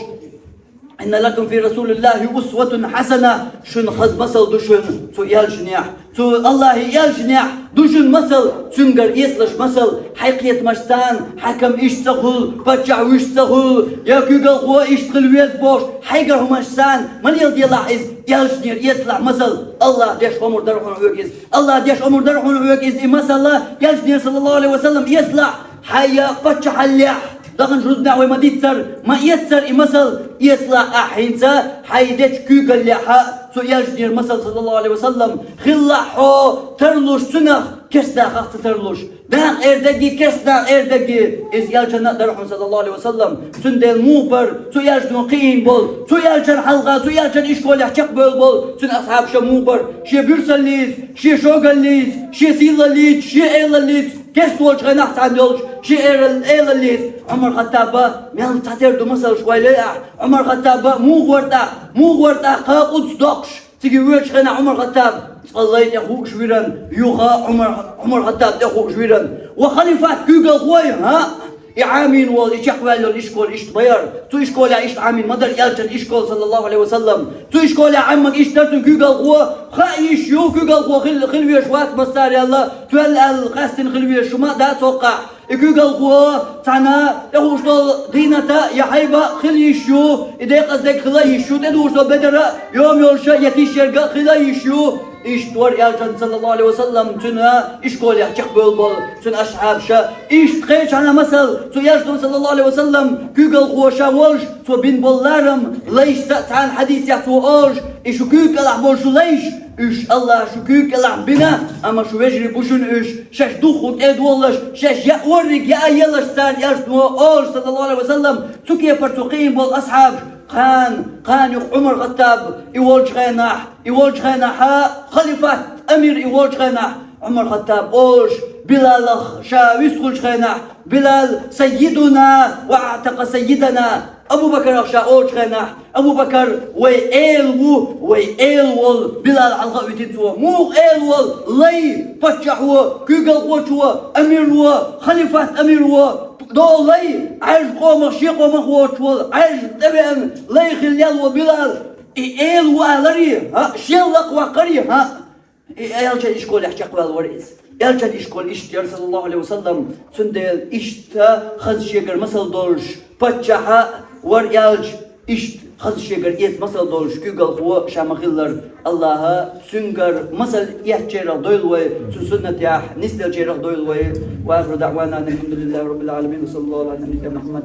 «Инна лакум фи Расулиллахи усватун хьасана», шуна хаза масал ду шуна цу Элчанехь. Цу АллахӀан Элчанехь ду шуна масал, цуьнгара эцалаш масал, хьайн кхетамашца, хьаькам иштта ца хуьлу, паччахь вуьшта ца хуьлу, я куьйгалхо иштта хила веза бохуш, хьайгара хӀуманашца, ма леладелахь иза, Элчанера эцалахь масал, АллахӀа деш омра дара хьуна хьоьга иза. АллахӀа деш омра дара хьуна хьоьга иза и масала, Элчанера, саллаллаху Ӏалайхи ва саллам, эцалахь, хьайн паччахьаллехь, даханчу рузбанехь вай ма-дийццара, ма-эццара и масал, эцалахь ахь хӀинца, хьайн дечу куьйгаллехьа, цу Элчанера масал, саллаллаху Ӏалайхи ва саллам, хилалахь хьо тарлуш цунах, керстанах ца тарлуш. Наха эр дерг, керстанаха эр дерг, иза Элчанна а дара хьуна, саллаллаху Ӏалайхи ва саллам, цундела муха бара, цу Элчано кхиийна болу, цу Элчанна хьалха, цу Элчанан ишколехь чекхбевлла болу, цуьнан асхьабаша муха бара, шен буьрсаллица, шен шогаллица, шен сийлаллица, шен элаллица, керста волчу хенахь цхьаьна йолчу шен элал-, элаллица. Ӏумар-Хаттаба, мел цхьатера ду масалш вай ле ахь, Ӏумар-Хаттаба муха вара тӀаккха, муха вара тӀаккха Къудс доккхуш, цига воьдучу хенахь Ӏумар-Хаттаб цкъа лай тӀе хууш виран, юха Ӏумар, Ӏумар-Хаттаб тӀе хууш виран. Ва халифат куьйгалхой, хӀаъ, и Ӏамийна волу, и чекхваьлла йолу ишкол иштта ма яра. Цу ишколехь иштта Ӏамийна ма дара Элчанан ишкол, саллаллаху Ӏалайхи ва саллам. Цу ишколехь Ӏаммаг иштта дара цуьнан куьйгалхо, хаа йиш ю, куьйгалхо хила, хила везаш вац массарел а, тоьлла аьлла, къаьстина хила везаш хӀума а дац хӀокхахь. И куьйгалхо цхьана тӀехууш долу дийната я хьайба хила йиш ю, и декъаза дерг хила йиш ю, тӀедугӀуш долу бедар а, йома йолуш а я тиш ерг а хила йиш ю. Иштта вара Элчанан, саллаллаху Ӏалайхи ва саллам, цуьнан ишколехь чекхбевлла болу цуьнан асхьабаша. Иштта кхечу хьанна масал, цу Элчано, саллаллаху Ӏалайхи ва саллам, куьйгалхо ша волуш, цо бина болу ларам, лайшца а цхьана хьадисехь цо олуш, и шу куьйга кӀелахь болу шу лайш, уьш АллахӀа шу куьйга кӀелахь бина, амма шу вежарий бу шуна уьш, шаьш духхула тӀедолалаш, шаьш яа орриг яа елаш царна, Элчано олуш, саллаллаху Ӏалайхи ва саллам, цу кепара цо кхиийна болу асхьабаш, кхана, кхана юха Ӏумар-Хаттаб и волчу хенахь, и волчу хенахьа, халифат, амир и волчу хенахь, Ӏумар Хаттаб олуш, Билалах ша вистхуьлучу хенахь, Билал саййидуна ва аътака саййидана. Абу Бакарах ша олучу хенахь, Абу Бакар вай эла ву, вай эла волу Билал хьалха а витина цо. Муха эла волу? Лай, паччахьо, куьйгалхочо, амиро, халифат амиро, до лай, Ӏаьржа къомах, шен къомах воцуш волу, Ӏаьржа тӀевеана лай хилла лел волу Билал. И эла ву аларий, хӀаъ, шен лакхаваккхарий, хӀаъ. И элчан ишколехь чекхваьлла вара иза. Элчан ишкол иштта яра, саллаллаху алейхи ва саллам, цундела иштта хаза шегара масал долуш паччахь а вара элча, иштта хаза шегара эца масал долуш куьйгалхо ша ма-хиллара. Аллаха цуьнгара масал эцначарах дойла вай, цу суннатехь нисделлачарах дойла вай. Ва ахиру даъвана анил хьамдулиллахи раббил гӀаламин, ва саллаллаху ала набийина Мухаммад.